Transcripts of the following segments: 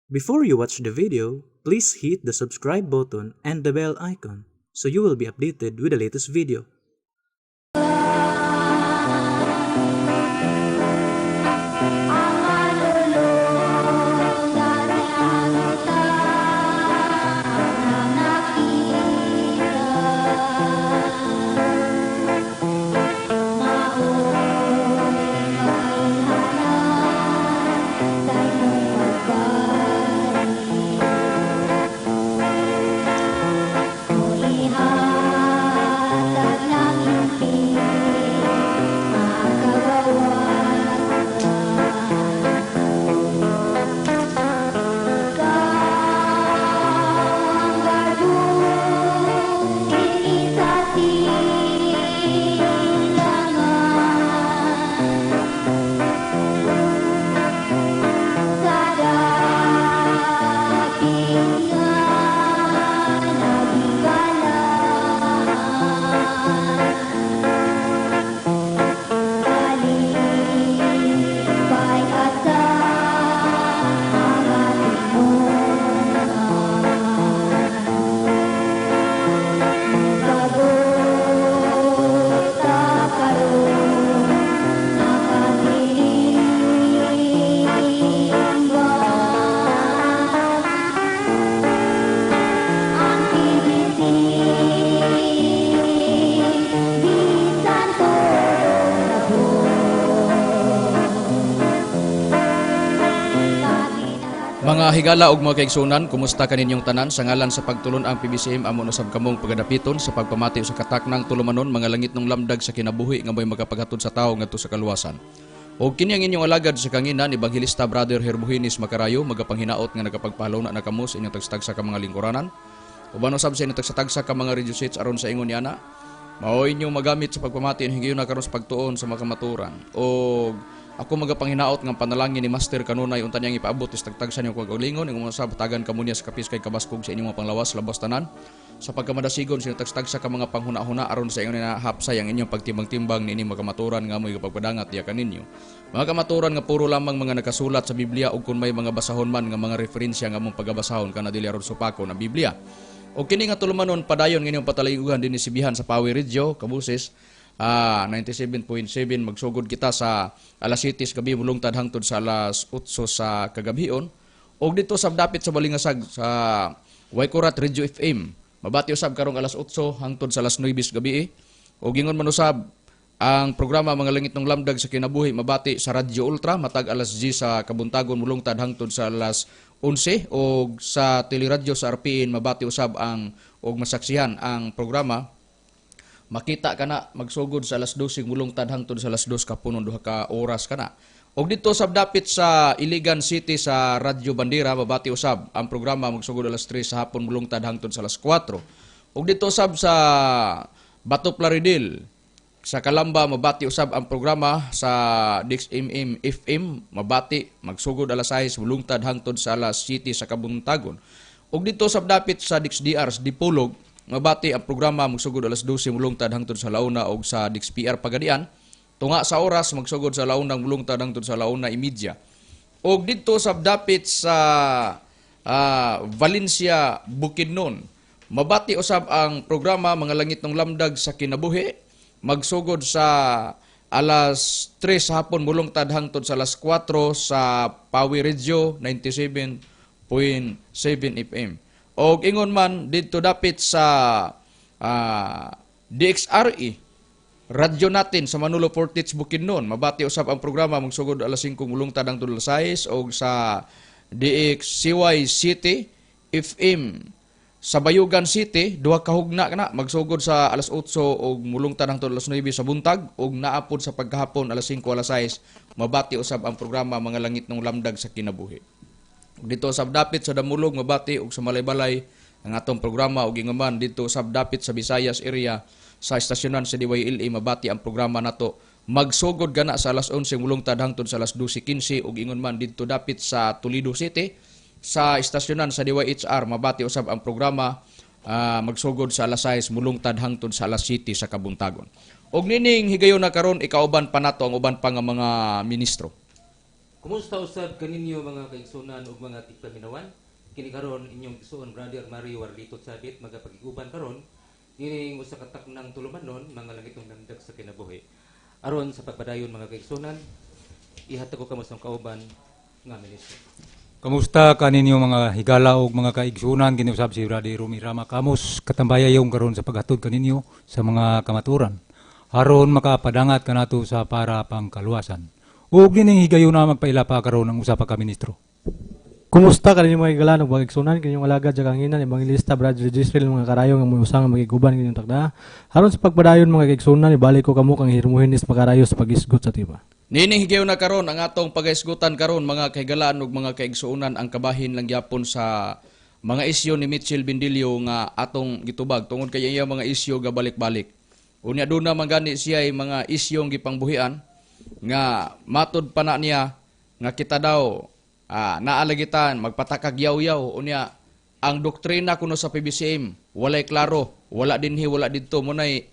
Before you watch the video, please hit the subscribe button and the bell icon so you will be updated with the latest video. Mga higala ug mga kaigsunan, kumusta kaninyong tanan? Sa ngalan sa pagtulon ang PBCM, amo na sab kamong pagadapiton sa pagpamati sa kataknang tulumanon mga langit ng lamdag sa kinabuhi nga mo'y makapaghatod sa tawo ngadto sa kaluwasan. Og kini ang inyong alagad sa kanginan, Ebanghelista Brother Herbohinis Makarayo, magapanghinaot nga nagapagpahalaw na kamo sa inyong tagsa-tagsa ka mga lingkuranan. Uban usab sa inyong tagsa-tagsa ka mga radio sets aron sa ingon niana. Mao inyong magamit sa pagpamati ang higayon na karon sa pagtuon sa mga kamaturan. Og ako magapanghinaot nga panalangin ni Master kanunay unta niyang ipaabot is tagtagsan niyong kagalingon ingon sa batagan kamo niya sa kapis kay kabaskog sa inyong mga panglawas labas tanan sa pagkamadasigon sa tagtagsa ka mga panghuna-huna aron sa ingon na hapsay ang inyong pagtimbang-timbang niini mga kamaturan nga amoy gapagpadangat diya kaninyo. Mga kamaturan nga puro lamang mga nakasulat sa Biblia ug kun may mga basahon man nga mga referensya nga among pagabasahon kana dili aron supako na Biblia. Og kini nga tulumanon padayon nga inyong patalayugan dinhi sibihan sa Pawi Radio Kabuses 97.7. Magsugod kita sa alas 7 sa gabi mulungtad hangtod sa alas 8 sa kagabhion. Og dito sa dapit sa Balingasag sa Waikurat Radio FM mabati usab karong alas 8 hangtod sa alas 9 sa gabi. Og ingon man usab ang programa Mga Langit ng Lamdag sa Kinabuhi mabati sa Radyo Ultra matag alas 10 sa kabuntagon mulungtad hangtod sa alas 11, og sa teleradyo sa RPN mabati usab ang og masaksihan ang programa makita kana magsugod sa alas 12 mulungtad hangtod sa alas 2 kapunon, duha ka oras kana. Og dito sa dapit sa Iligan City sa Radyo Bandera mabati usab ang programa magsugod alas 3 sa hapon mulungtad hangtod sa alas 4. Og dito usab sa Bato Plaridel sa Kalamba mabati usab ang programa sa DXMM FM mabati magsugod alas 6 mulungtad hangtod sa alas 7 sa kabuntagon. Og dito sa dapit sa DXDR sa Dipolog mabati ang programa magsugod alas 12 mulungtad hangtod sa launa, og sa DXPR Pagadian tunga sa oras magsugod sa launa mulungtad hangtod sa launa imidya. Og dito sa dapit sa Valencia Bukidnon mabati usab ang programa Mga Langit ng Lamdag sa Kinabuhi magsugod sa alas 3 sa hapon mulungtad hangtod sa alas 4 sa Pawi Radio 97.7 FM. Og ingon man didto dapit sa DXRE radyo natin sa Manolo Fortich Bukidnon mabati usab ang programa magsugod alas 5 mulungtad hangtod alas 6, og sa DXCY City FM sa Bayugan City duha ka hugna kana magsugod sa alas 8 og mulungtad hangtod alas 9 sa buntag, og naapod sa pagkahapon alas 5 alas 6 mabati usab ang programa Mga Langit ng Lamdag sa Kinabuhi. Dito sa dapit sa Damulog mabati og sa Malaybalay ang atong programa, og ingon man dito sa dapit sa Visayas area sa estasyonan sa DYLA mabati ang programa nato magsugod gana sa alas 11 mulungtad hangtod sa alas 12:15, og ingon man dito dapit sa Toledo City sa estasyonan sa DYHR mabati usab ang programa magsugod sa alas 6 mulungtad hangtod sa alas 7 sa kabuntagon. Og nining higayon na karon ikauban pa nato ang uban pa nga mga ministro. Kumusta usab kaninyo, mga kaigsunan ug mga tigpaminawan? Kini karon inyong igsuon, Brother Mario Warlito Chabit, magapakig-uban karon nining usa ka taknang tulumanon, mga langitong lamdag sa kinabuhi. Aron sa pagpadayon, mga kaigsunan, ihatag ko kamo sa kauban nga ministro. Kamusta kaninyo, mga higala ug mga kaigsunan? Kini usab si Brother Rumi Rama Kamos, katambayayong karon sa paghatod kaninyo sa mga kamaturan aron makapadangat kanato sa para pangkaluwasan. Ug nining higayuna, magpaila pa karon ang usa pa ka ministro. Kumusta kaninyo, mga higala ug mga igsunan? Kinyong alagad sa kahanginan, Evangelista Brad Registril, mga karayo nga mousang nga magiguban kinyong takda. Aron sa pagpadayon, mga kaigsunan, ibalik ko kamo kang Hermogenes Makarayo sa pagisgot sa tema. Nining higayuna karon, ang atong pagaisgutan karon, mga kahigalaan ug mga kaigsuonan, ang kabahin lang gyapon sa mga isyu ni Mitchell Bendillo nga atong gitubag tungod kay iya mga isyu gabalik-balik. Unya duna man gani siya ay mga isyong gipangbuhian nga matud pa na niya nga kita daw naalagitan magpatakag yaw-yaw, unya ang doktrina kuno sa PBCM walay klaro, wala dinhi, wala didto. Munay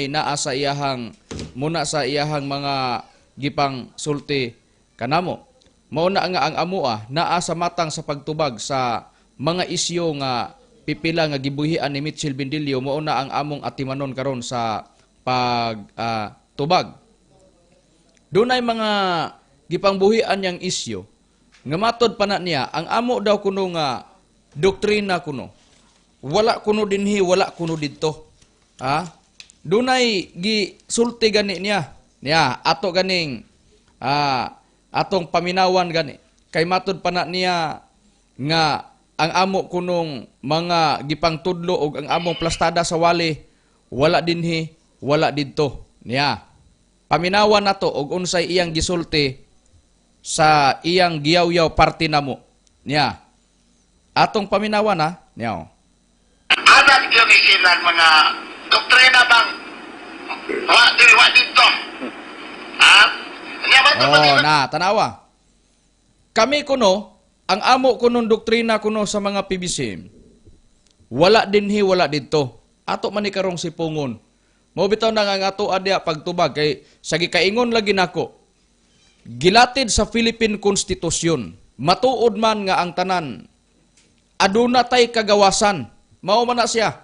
naa sa iyahang muna sa iyahang mga gipang sulti kanamo. Mao na nga ang amoa naa sa matang sa pagtubag sa mga isyu nga pipila nga gibuhian ni Mitchell Bendillo. Mao na ang among atimanon karon sa pag tubag. Dunay mga gipangbuhian niyang isyu nga matod pa na niya ang amo daw kuno nga doktrina kuno wala kuno dinhi, wala kuno didto. Ha, dunay gisulti gani niya niya ato ganing atong paminawan gani kay matod pa na niya nga ang amo kunong mga gipangtudlo og ang among plastada sa wali wala dinhi, wala didto niya. Paminawan nato og unsay iyang gisulti sa iyang giyaw-yaw parte namo niya. Atong paminawan ha niya, oh. Anak yun ni silang mga doktrina bang wa diri, wa dito. Ha? Nya ba ito? Oh, na tanawa. Kami kuno, ang amo kunong doktrina kuno sa mga PBC, wala dinhi, wala didto. Ato man ni karong sipungon. Mao bitaw na nga ato adya pagtubag kay sa gikaingon lagi nako. Gilatid sa Philippine Constitution, matuod man nga ang tanan aduna tay kagawasan. Mao man na siya.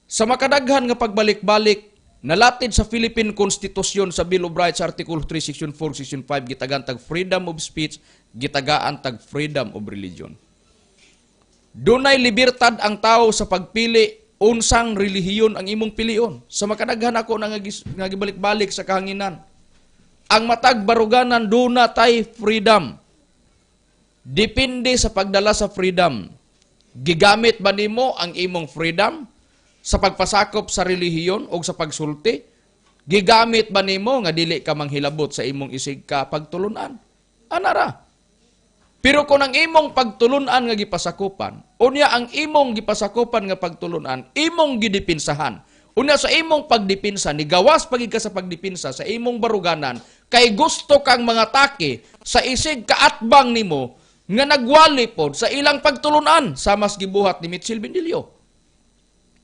Sa makadaghan nga pagbalik-balik, nalatid sa Philippine Constitution sa Bill of Rights, Article 3, Section 4, Section 5, gitagaan tag freedom of speech, gitagaan tag freedom of religion. Dunay libertad ang tao sa pagpili unsang relihiyon ang imong pilion. Sa makadaghan ako na nga gibalik-balik sa kahanginan. Ang matag baruganan duna tay freedom. Depende sa pagdala sa freedom. Gigamit ba nimo ang imong freedom sa pagpasakop sa relihiyon o sa pagsulti? Gigamit ba nimo nga dili ka manghilabot sa imong isig ka pagtulunan? Anara. Pero kung ang imong pagtulunan nga gipasakupan, unya ang imong gipasakupan nga pagtulunan, imong gidipinsahan. Unya sa imong pagdipinsa, nigawas pagid ka sa pagdipinsa sa imong baruganan, kay gusto kang mga take sa isig kaatbang nimo nga nagwali pod sa ilang pagtulunan sa mas gibuhat ni Mitchell Bendillo.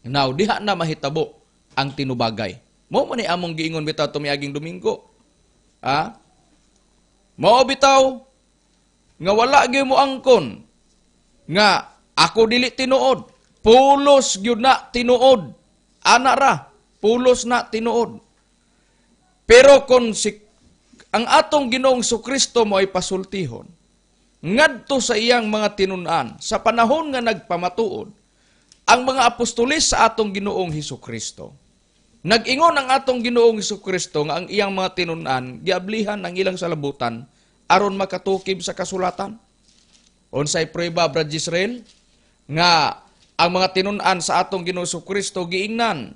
Now, diha na mahitabo ang tinubagay. Mao man ni among giingon bitaw tumiaging Domingo. Ha? Mao bitaw nga wala gyud mo angkon nga ako dili tinuod. Pulos gyud na tinuod. Ana ra, pulos na tinuod. Pero kung si ang atong Ginoong Kristo mo ay pasultihon ngadto sa iyang mga tinun-an sa panahon nga nagpamatuod ang mga apostolis sa atong Ginoong Hesus Kristo. Nag-ingon ang atong Ginoong Hesus Kristo nga ang iyang mga tinun-an giablihan ang ilang salabutan aron makatukib sa kasulatan. Unsay prueba, Brad Israel, nga ang mga tinun-an sa atong Ginoong Hesus Kristo giingnan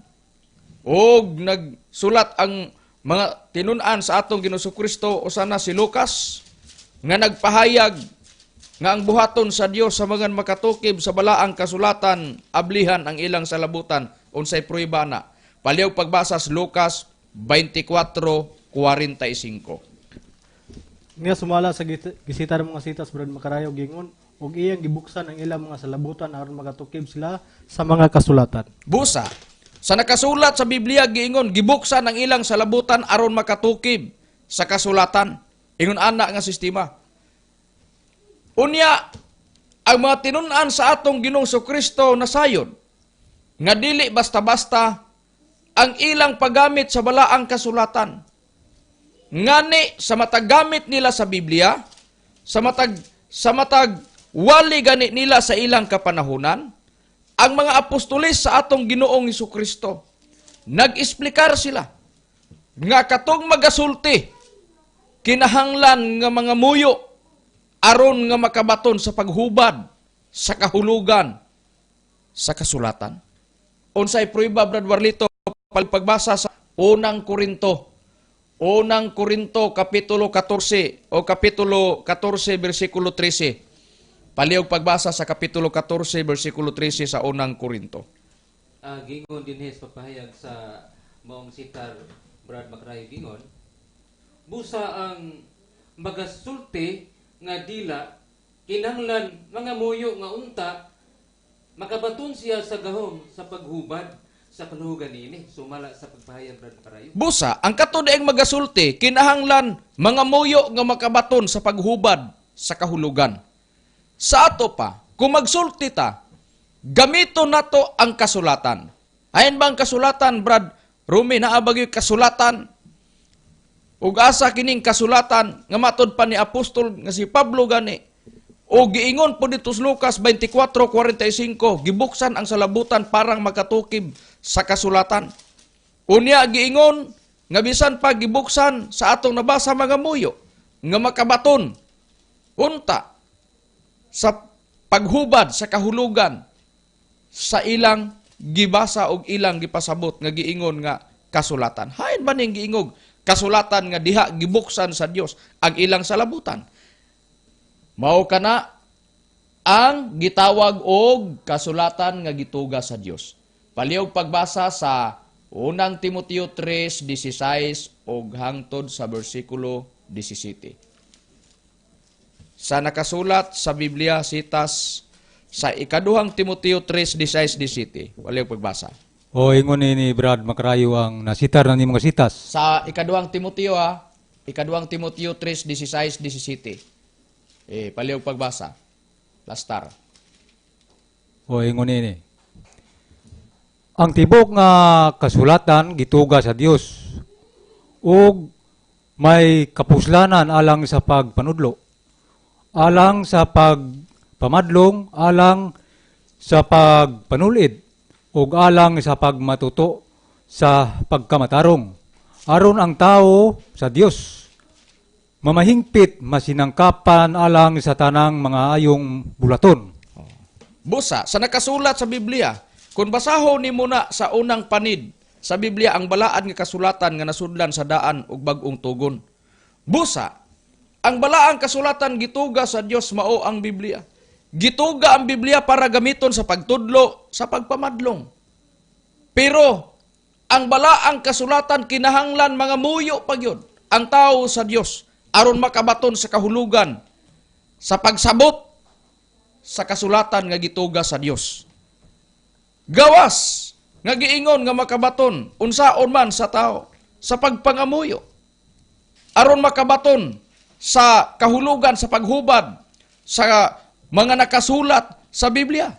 og nagsulat ang mga tinun-an sa atong Ginoong Hesus Kristo, usa na si Lucas nga nagpahayag nga ang buhaton sa Dios sa mga makatukib sa balaang kasulatan, ablihan ang ilang salabutan? Unsay prueba na? Palihog pagbasa sa Lucas 24:45. Nga sumala sa gisita ng mga sitas, Brad Makarayo, gingon ug iyang gibuksan ang ilang mga salabutan aron makatukib sila sa mga kasulatan. Busa, sa nakasulat sa Biblia giingon, gibuksan ang ilang salabutan aron makatukib sa kasulatan. Ingon ana nga sistema. Unya, ang mga tinun-an sa atong Ginoong Kristo nasayod nga dili basta-basta ang ilang paggamit sa balaang kasulatan. Ngani sa matag gamit nila sa Biblia, sa matag wali gani nila sa ilang kapanahunan, ang mga apostoles sa atong Ginoong Kristo, nag-esplikar sila nga katong magasulti kinahanglan nga mga muyo aron nga makabaton sa paghubad sa kahulugan sa kasulatan. Unsay prueba, Brad Warlito, pagbasa sa Unang Korinto? Unang Korinto kapitulo 14 o kapitulo 14 bersikulo 13. Palihog pagbasa sa kapitulo 14 bersikulo 13 sa Unang Korinto. Gingon dinhi sa pagpahayag sa maong sitar, Brad Macrayo, gingon, "Busa ang magasulti nga dila kinahanglan mga muyo nga unta makabaton siya sa gahom sa paghubad sa kaluhugan niini," sumala sa pagpahayag, Brad Macrayo. Busa, ang kato diayng magasulti, kinahanglan mga muyo nga makabaton sa paghubad sa kahulugan. Sa ato pa, kung magsulti ta, gamito nato ang kasulatan. Ayon ba ang kasulatan, Brad Rumi, naa ba gyud kasulatan? Ug asa kining kasulatan nga matod pa ni apostol nga si Pablo gani? O giingon po dito sa Lucas 24:45, gibuksan ang salabutan parang makatukib sa kasulatan. Unya giingon nga bisan pa gibuksan sa atong nabasa mga muyo nga makabaton unta sa paghubad sa kahulugan sa ilang gibasa og ilang gipasabot nga giingon nga kasulatan. Hain ba ning giingog kasulatan nga diha gibuksan sa Dios ang ilang salabutan? Mao kana ang gitawag og kasulatan nga gituga sa Dios. Palihog pagbasa sa Unang Timoteo 3:16 og hangtod sa bersikulo 17. Sa nakasulat sa Biblia sitas sa Ikaduhang Timoteo 3:16 17. Palihog pagbasa. O ingon ni Brad Macrayo ang nasitar na ni mga sitas. Sa Ikaduhang Timoteo ha, Ikaduhang Timoteo 3:16 17. Eh, palihog pagbasa. Lastar. O ingon ni. Ang tibok nga kasulatan gituga sa Dios ug may kapuslanan alang sa pagpanudlo, alang sa pagpamadlong, alang sa pagpanulid, ug alang sa pagmatuto sa pagkamatarong. Aron ang tao sa Dios mamahingpit, masinangkapan alang sa tanang mga ayong bulaton. Busa, sa nakasulat sa Biblia, kung basahon nimo na sa unang panid sa Biblia ang balaan nga kasulatan nga nasudlan sa daan ug bag-ong tugon. Busa, ang balaang kasulatan gituga sa Dios mao ang Biblia. Gituga ang Biblia para gamiton sa pagtudlo, sa pagpamadlong. Pero ang balaang kasulatan kinahanglan mga muyo pagyud ang tao sa Dios aron makabaton sa kahulugan sa pagsabot sa kasulatan nga gituga sa Dios. Gawas nga giingon nga makabaton unsaon man sa tao sa pagpangamuyo aron makabaton sa kahulugan sa paghubad sa mga nakasulat sa Biblia.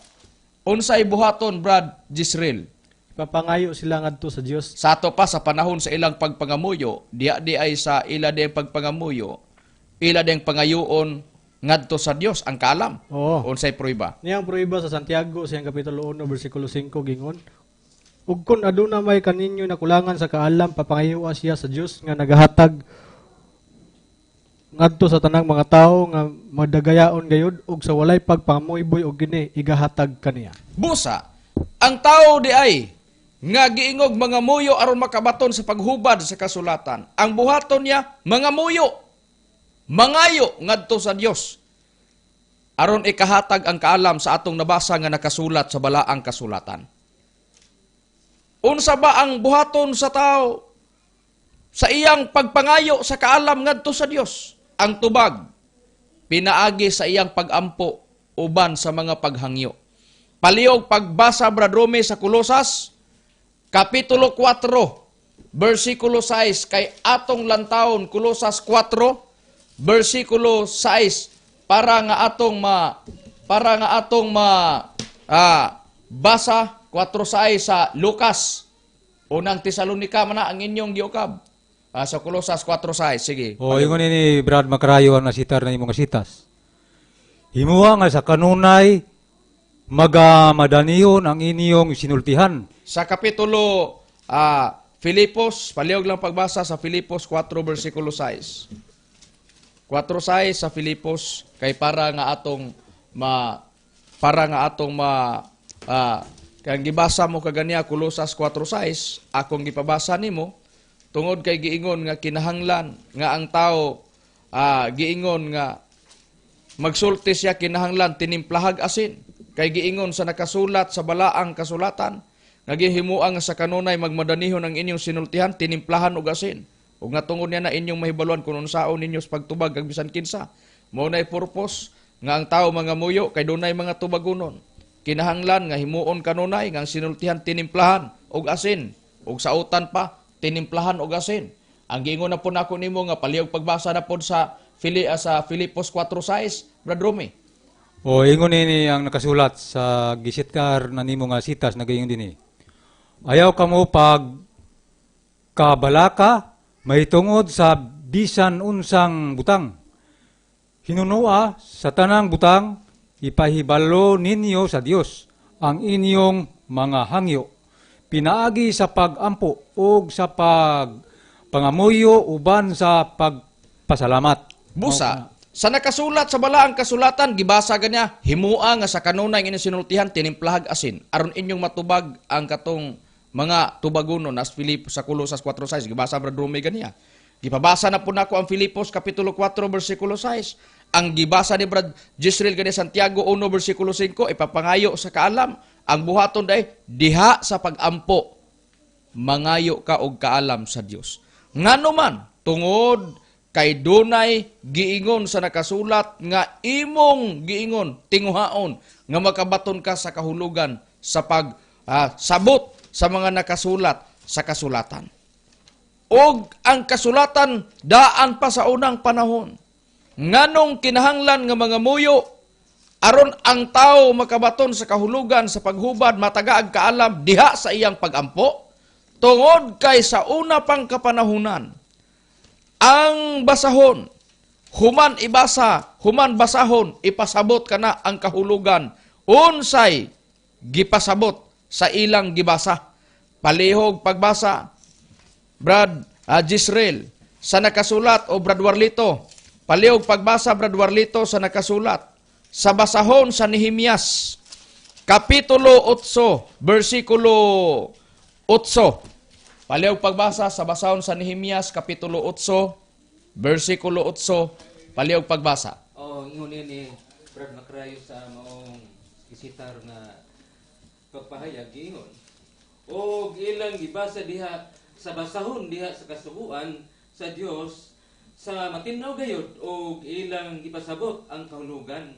Unsay buhaton, Brad Jisreel? Papangayo sila ngadto sa Dios. Sa ato pa sa panahon sa ilang pagpangamuyo, diya di ay sa ila di pagpangamuyo, ila ding pangayoon ngadto sa Dios ang kaalam. Oo. Unsay prueba? Niyang prueba sa Santiago siyang kapitulo 1 bersikulo 5, gingon: "Ug kun aduna may kaninyo nakulangan sa kaalam, papangayoa siya sa Dios nga nagahatag ngadto sa tanang mga tawo nga madagayaon gayud ug sa walay pagpamuyboy, ug kini igahatag kaniya." Busa, ang tao di ay nga giingog mga muyo aron makabaton sa paghubad sa kasulatan. Ang buhaton niya mga muyo, mangayo ngadto sa Dios aron ikahatag ang kaalam sa atong nabasa nga nakasulat sa balaang kasulatan. Unsa ba ang buhaton sa tao sa iyang pagpangayo sa kaalam ngadto sa Dios? Ang tubag pinaagi sa iyang pagampo uban sa mga paghangyo. Palihog pagbasa, Brad Rome, sa Kolosas kapitulo 4 bersikulo 6 kay atong lantawon Kolosas 4 versikulo 6 para nga atong ma basa 4:6 sa Lucas. Unang Tesalonica man na ang inyong giukab. Sa Colosas 4:6, sige. O ingon ni Brad Makarayo ang nasitar na imong sitas. Himuha nga sa kanunay magamadaniyon ang inyong sinultihan. Sa kapitulo Filipos, palihog lang pagbasa sa Filipos 4 versikulo 6. 4:6 sa Filipos kay para nga atong ma kay ang gibasa mo kaganiya Colosas 4:6, akong gipabasa nimo tungod kay giingon nga kinahanglan nga ang tao giingon nga magsulti siya kinahanglan tinimplahag asin, kay giingon sa nakasulat sa balaang kasulatan nga gihimuang sa kanunay magmadanihon ang inyong sinultihan tinimplahan og asin, ug nga tungod niya na inyong mahibaluan kung unsaon ninyo sa pagtubag kag bisan kinsa. Mao nay purpose nga ang tao mga muyo kay dunay mga tubagunon. Kinahanglan nga himuon kanunay nga ang sinultihan tinimplahan og asin, ug sautan pa tinimplahan og asin. Ang giingon na po nako nimo nga palihog pagbasa na pod sa sa Filipos 4:6, Brad Romy. O ingon nini ang nakasulat sa gisitar na nimo nga sitas, nagaingon dinhi. Ayaw kamo pag kabalaka mahitungod sa bisan unsang butang. Hinunua sa tanang butang ipahibalo ninyo sa Dios ang inyong mga hangyo pinaagi sa pagampo ug sa pag pangamuyo uban sa pagpasalamat. Busa, sa nakasulat sa balaang kasulatan, gibasa ganya, himua nga sa kanunay inyong sinultihan, tinimplahag asin, aron inyong matubag ang katong mga tubagunon as Filipos sa Colosas 4:6, gibasa Brad Romy ganya. Gipabasa na po nako ang Filipos kapitulo 4 versikulo 6. Ang gibasa ni Brad Jisrael gani Santiago 1 versikulo 5, ipapangayo sa kaalam. Ang buhaton day diha sa pagampo mangayo ka og kaalam sa Dios. Ngano man tungod kay dunay giingon sa nakasulat nga imong giingon tinguhaon nga makabaton ka sa kahulugan sa pag sabot sa mga nakasulat sa kasulatan. Og ang kasulatan daan pa sa unang panahon. Nganong kinahanglan nga mga muyo aron ang tao makabaton sa kahulugan sa paghubad matagaag kaalam diha sa iyang pagampo? Tungod kay sa una pang kapanahunan ang basahon, human ibasa, human basahon, ipasabot kana ang kahulugan unsay gipasabot sa ilang gibasa. Palihog pagbasa, Brad Jisrael sa nakasulat, o Brad Warlito, palihog pagbasa Brad Warlito sa nakasulat sa basahon sa Nehemias kapitulo 8 versikulo 8. Palihog pagbasa sa basahon sa Nehemias kapitulo 8 versikulo 8, palihog pagbasa. O ingon ni Brad Macrayo sa maong isitar nga pagpahayag giingon. Og ilang gibasa diha sa basahon diha sa kasuguan sa Dios sa matinnaw gayud og ilang gipasabot ang kahulugan.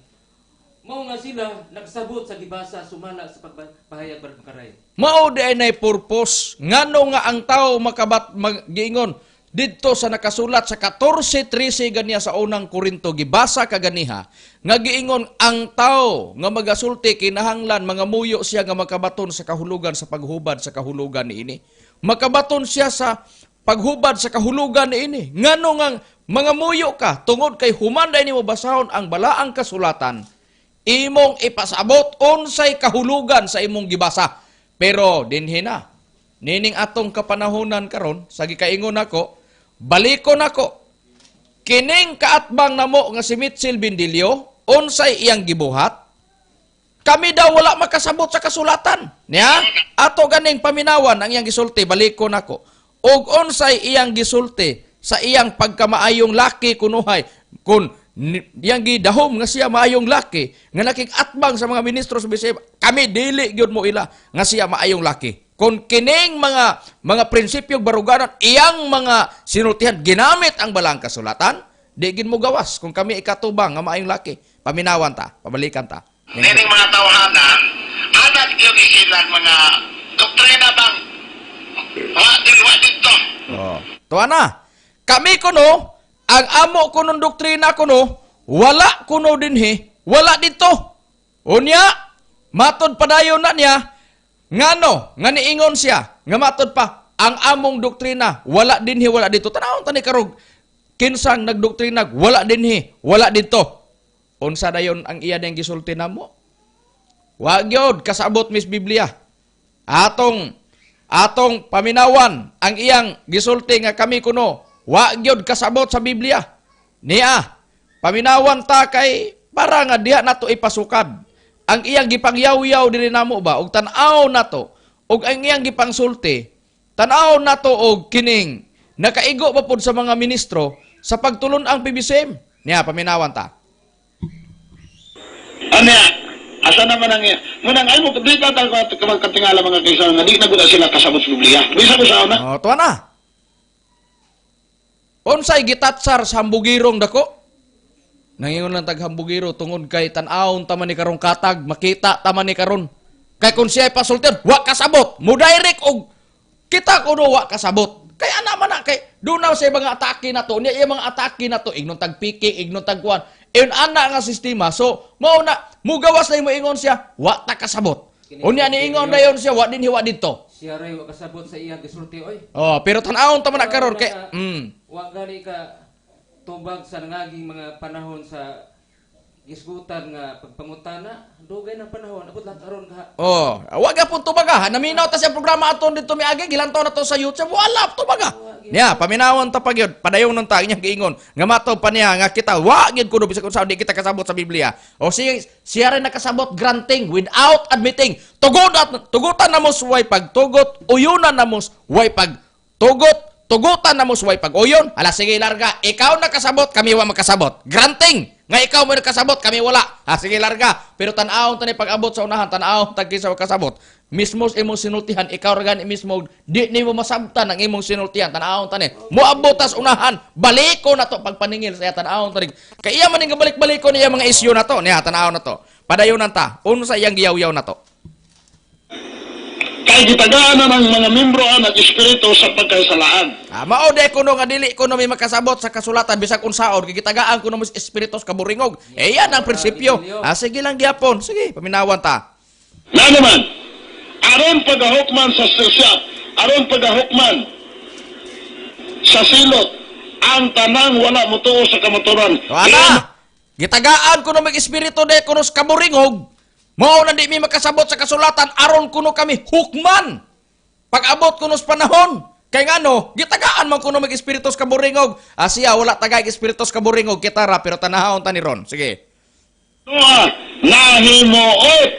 Mao nga sila nagsabot sa gibasa sumala sa pagpahayag Brad Macrayo. Mao di ay nay purpose ngano nga ang tao makabat giingon didto sa nakasulat sa 14:13 ganiya sa unang Korinto, gibasa kaganiha nga giingon ang tao nga magasulti kinahanglan mga muyo siya nga makabaton sa kahulugan sa paghubad sa kahulugan niini. Makabaton siya sa paghubad sa kahulugan niini. Ngano nga mga muyo ka tungod kay human day nimo basahon ang balaang kasulatan, imong ipasabot unsay kahulugan sa imong gibasa. Pero dinhi na nining atong kapanahonan karon, sa gikaingon nako, balikon nako kining kaatbang namo nga si Mitchell Bindilio, unsay iyang gibuhat? Kami daw wala makasabot sa kasulatan. Niya? Ato ganing paminawan ang iyang gisulti, balikon nako. Og unsay iyang gisulti sa iyang pagkamaayong laki kunuhay, kun iyang gidahom nga siya maayong laki, nga nakig-atbang sa mga ministro sa BCM, kami dili gyud mo ila nga siya maayong laki. Kung kining mga prinsipyo baruganan, iyang mga sinultihan, ginamit ang balang kasulatan, di gid mo gawas kung kami ikatubang nga maayong laki. Paminawan ta, pabalikan ta. Nining mga tawhana, anak yun silang mga doktrina bang wa dito. Oh. Tuwa na. Kami kuno, Ang amo kunong doktrina kuno, wala kuno dinhi, wala dito. Unya, matod padayon na niya, ngano, nga niingon siya, nga matod pa, ang among doktrina, wala dinhi, wala dito. Tanawon tani karog, kinsang nagdoktrina, wala dinhi, wala dito. Unsa dayon ang iya ding gisulti namo? Wa gyud kasabot Miss Biblia. Atong atong paminawan ang iyang gisulti nga kami kuno wa gyud kasabot sa Biblia. Niya, paminawan ta kay para nga diha nato ipasukad ang iyang gipangyaw-yaw diri namo ba og tan-aw nato og ang iyang gipangsulti, tan-aw nato og kining nakaigo pa pod sa mga ministro sa pagtulon ang PBCM. Niya, paminawan ta. Ano ya? Asa naman ang munang ay mo di ta ta katingala, mga kaisan, nga di na gud sila kasabot sa Biblia. Bisa ko sa una. Oh, tuwa na. Unsay gitatsar sa hambugirong dako? Nangingon lang tag hambugiro tungod kay tan-awon ta man ni karong katag, makita ta man ni karon. Kay kung siya pasultian, wa kasabot. Mo direct og kita kuno wa kasabot. Kay ana man na kay doon na sa mga atake na to, niya iya mga atake na to, ignon tag piki, ignon tag kuan. Iyon ana nga sistema. So mao na mugawas na imo ingon siya, wa ta kasabot. Unya niingon dayon siya, wa dinhi, wa didto. Siya ray wa kasabot sa iyang gisulti oy. Oh, pero tan-awon ta man na karon kay Wa gani ka tubag sa nangaging mga panahon sa gisgutan nga pagpangutana, dugay ng panahon abot lang karon ka. Oh, wa gyapon tubaga. Naminaw ta sa programa aton dito miagi, gilantaw na to sa YouTube. Wala tubaga. Niya, paminawon ta pagyud. Padayon nang ta inyang giingon. Nga matod pa niya nga kita wa gyud kuno bisag unsa di kita kasabot sa Biblia. O siya siya rin nakasabot, granting without admitting. Tugot tugutan namo way pagtugot, uyunan namo way pagtugot, tugutan namo way pag-uyon. Hala sige larga, ikaw nakasabot, kami wa makasabot. Granting nga ikaw mo nakasabot, kami wala. Ha sige larga. Pero tan-awon tani pag-abot sa unahan, tan-awon tag kinsa kasabot. Mismo sa imong sinultihan, ikaw ra gani mismo di nimo masabtan ang imong sinultihan. Tan-awon tani. Moabot tas unahan, baliko na to pagpaningil sa iya, tan-awon tani. Kay iya man ning gabalik-baliko niya mga isyu na to. Niya tan-awon na to. Padayonan ta. Unsa iyang giyaw-yaw na to? Kay gitagaan na ng mga membro ang espiritu sa pagkasalaan. Ah, mao de kuno nga dili kuno may makasabot sa kasulatan bisag unsaon kay gitagaan kuno mo espiritus kaburingog. Eh yan ang prinsipyo. Ah, sige lang gyapon. Sige, paminawan ta. Na naman, aron pagahukman sa siya, aron pagahukman sa silot, ang tanang wala motuo sa kamaturan. O ana, gitagaan kuno may espiritu de kuno sa kaburingog. Mao na di mi makasabot sa kasulatan aron kuno kami hukman. Pag-abot kuno sa panahon, kay ngano, gitagaan man kuno mag espiritu sa kaburingog. Ah, siya wala tagay espiritu sa kaburingog kita ra, pero tanahon ta ni ron. Sige. Noa, nahimuot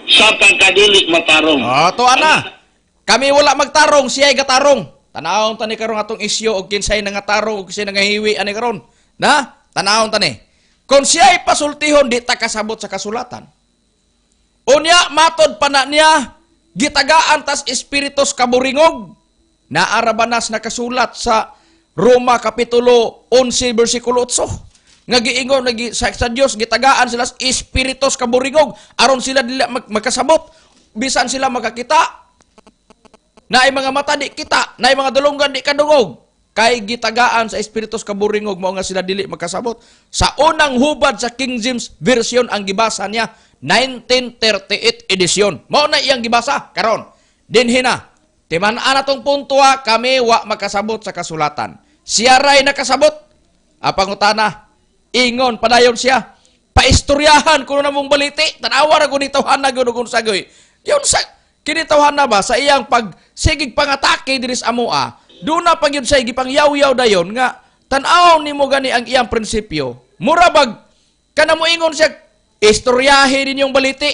sa pagkadili matarong. Oh, to ana. Kami wala magtarong, siya ay gatarong. Tanawon tani karon atong isyu og kinsay nangatarong og kinsay nangahiwi ani karon. Na, tanawon tani. Kung siya ay pasultihon di ta kasabot sa kasulatan. Unya matod pa na niya gitagaan tas espiritus kaburingog. Naara ba nas nakasulat sa Roma kapitulo 11 bersikulo 8 nga giingon nga sa Dios gitagaan sila sa espiritus kaburingog aron sila dili makasabot bisan sila makakita, naay mga mata di kita, naay mga dulonggan di kadungog, kay gitagaan sa espiritus kaburingog, mao nga sila dili makasabot. Sa unang hubad sa King James Version ang gibasa niya, 1938 edition, mao na iyang gibasa. Karon dinhi na timan-an atong punto ha, kami wa makasabot sa kasulatan, siya ray nakasabot. Apangutana, ingon padayon siya, paistoryahan kuno namong baliti. Tan-awa ra gud ni tawhana gud kung sagoy yun sa kini tawhana ba sa iyang pag sigig pangatake diri sa amoa. Doon na pag yun siya gipangyaw-yaw dayon nga tan-aw nimo gani ang iyang prinsipyo, mura bag kana mo ingon siya istoryahe din yung baliti.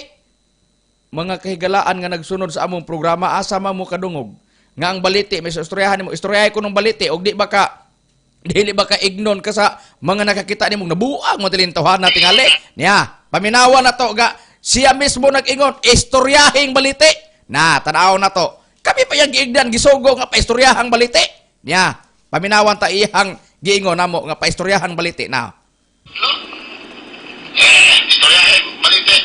Mga kahigalaan nga nagsunod sa among programa, asa man mo kadungog nga ang baliti may istoryahan nimo, istoryahe ko ng baliti og di ba ka dili ba ka ignon ka sa mga nakakita nimo nabuang mo tilin tawhana tingali niya. Paminawa na to ga siya mismo nag-ingon istoryahing baliti na, tan-aw na to. Kami pa yang giigdan gisugo nga paistoryahang baliti niya. Paminawan ta iyang giingon namo nga paistoryahan baliti na. No? Eh, istoryahe, balite.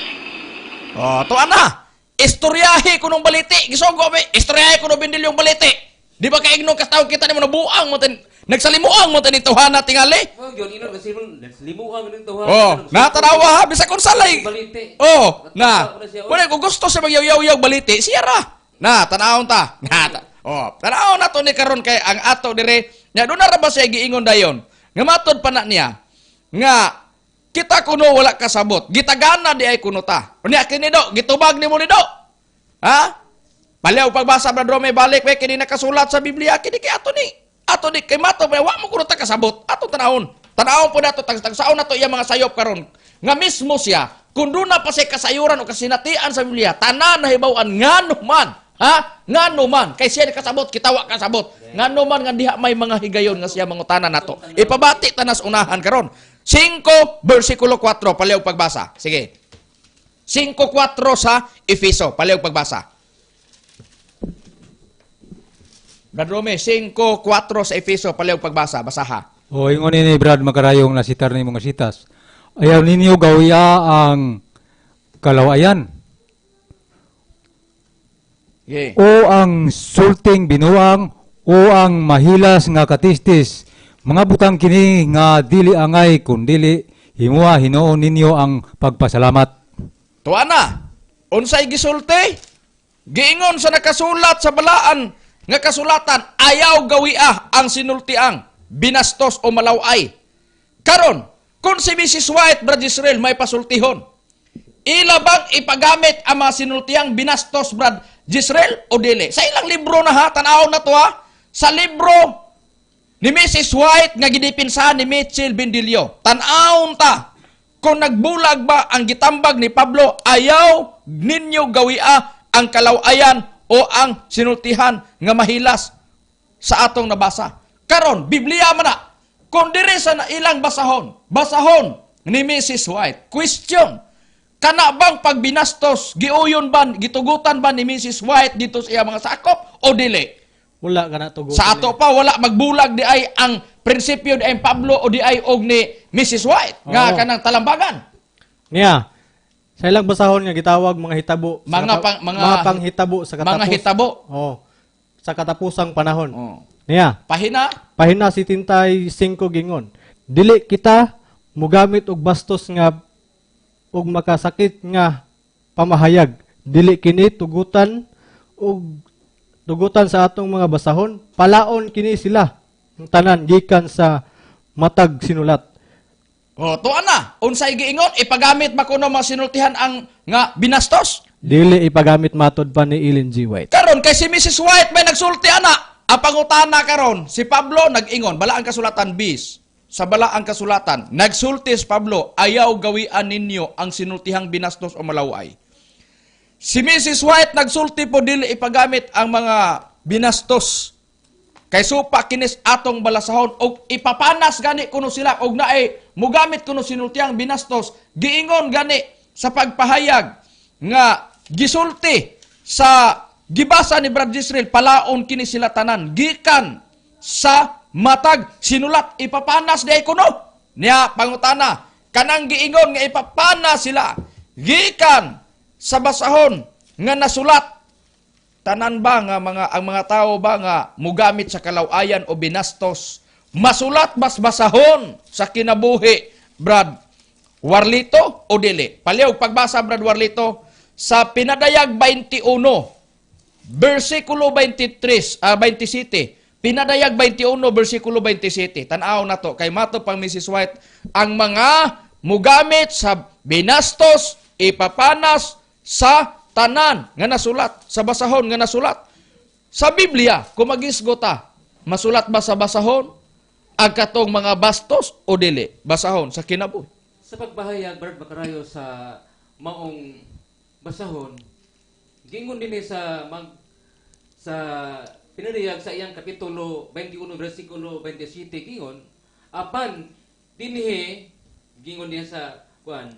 Oh, to ana. Istoryahe kunong baliti. Gisugo mi, istoryahe kuno bindilyong baliti. Di ba kaignon ka tawag kita nimo nabuang mo tin Nagsalimuang mo tani tawhana tingali. Oh, yun ino kasi limuang ning tawhana. Oh, natanawa ha bisag unsa lay. Balite. Oh, na. Wala siya, oh. Wala kung gusto siya magyaw-yaw balite, siya ra. Na, tanawon ta. Na, oh, tanawon na to ni karon kay ang ato dire. Nya doon na ra ba siya giingon dayon? Nga matod pa na niya nga kita kuno wala kasabot. Gitagana di ay kuno ta. Unya kini do, gitubag nimo ni do. Ha? Paliw pagbasa Brad Rome balik we kini nakasulat sa Biblia kini kay ato ni. Ato ni kay mato wa mo kuno ta kasabot. Ato tanawon. Tanawon po nato tagsaon nato iya mga sayop karon. Nga mismo siya kung doon na pa siya kasayuran o kasinatian sa Biblia, tanan nahibaw-an ngano man. Ha? Ngano man kay siya kasabot, kita wa kasabot. Ngano man nga diha may mga higayon nga siya mangutana nato. Ipabati tanas unahan karon. 5 versikulo 4 paliw pagbasa. Sige. 5:4 sa Efeso, paliw pagbasa. Brad Rome, 5:4 sa Efeso, paliw pagbasa, basaha. O ingon ni Brad Makarayong nasitar ni mga sitas. Ayaw ninyo gawia ang kalawayan Sige. o ang sulting binuang o ang mahilas nga katistis. Mga butang kini nga dili angay kundili himua hinuon ninyo ang pagpasalamat. Tuwa na. Unsay gisulti? Giingon sa nakasulat sa balaan nga kasulatan, ayaw gawia ang sinultiang binastos o malaway. Karon, kung si Mrs. White, Brad Israel, may pasultihon, ila bang ipagamit ang mga sinultiang binastos, Brad Israel, o dili? Sa ilang libro na ha, tanaw na to ha, sa libro ni Mrs. White nga gidipinsahan ni Mitchell Bendilio. Tan-awon ta kung nagbulag ba ang gitambag ni Pablo, ayaw ninyo gawia ang kalawayan o ang sinultihan nga mahilas sa atong nabasa. Karon, Biblia man na. Kung diri sa na ilang basahon, basahon ni Mrs. White. Question, kana bang pagbinastos, giuyon ba, gitugutan ba ni Mrs. White dito sa iya mga sakop o dili? Wala ka na tugutan. Sa ato pa wala magbulag di ay ang prinsipyo di ay Pablo o di ay og ni Mrs. White nga Oo. kanang talambagan. Niya. Sa ilang basahon nga gitawag mga hitabo sa Mga mga panghitabo sa katapos. Mga hitabo. Oh. Sa katapusang panahon. Oh. Niya. Pahina Pahina si Tintay 5 gingon. Dili kita mugamit og bastos nga og makasakit nga pamahayag. Dili kini tugutan og tugutan sa atong mga basahon. Palaon kini sila ang tanan gikan sa matag sinulat. Oh, tuwa na. Unsay giingon ipagamit ba kuno mga sinultihan ang nga binastos? Dili ipagamit matod pa ni Ellen G. White. Karon kay si Mrs. White may nagsulti ana. Ang pangutana karon, si Pablo nag-ingon, balaang kasulatan bis. Sa balaang kasulatan, nagsulti si Pablo, ayaw gawian ninyo ang sinultihang binastos o malaway. Si Mrs. White nagsulti po dili ipagamit ang mga binastos. Kay supa kinis atong balasahon og ipapanas gani kuno sila og naay mugamit kuno sinultihang binastos, giingon gani sa pagpahayag nga gisulti sa gibasa ni Brad Israel, palaon kini sila tanan gikan sa matag sinulat, ipapanas di ay kuno. Niya pangutana, kanang giingon nga ipapanas sila gikan sa basahon nga nasulat, tanan ba nga mga ang mga tao ba nga mugamit sa kalawayan o binastos masulat bas basahon sa kinabuhi, Brad Warlito, o dili? Paliw pagbasa, Brad Warlito, sa Pinadayag 21 versikulo 23, 27. Pinadayag 21 versikulo 27. Tan-aw na to kay mato pang Mrs. White ang mga mugamit sa binastos ipapanas sa tanan nga nasulat, sa basahon nga nasulat. Sa Biblia, kung magisgo ta, masulat ba sa basahon ang katong mga bastos o dili? Basahon sa kinabuhi. Sa pagbahayag, Brad Makarayo, sa maong basahon, gingon dinhi sa sa pinadayag sa iyang kapitulo 21 versikulo 27 gingon, apan dinhi gingon niya sa kuan,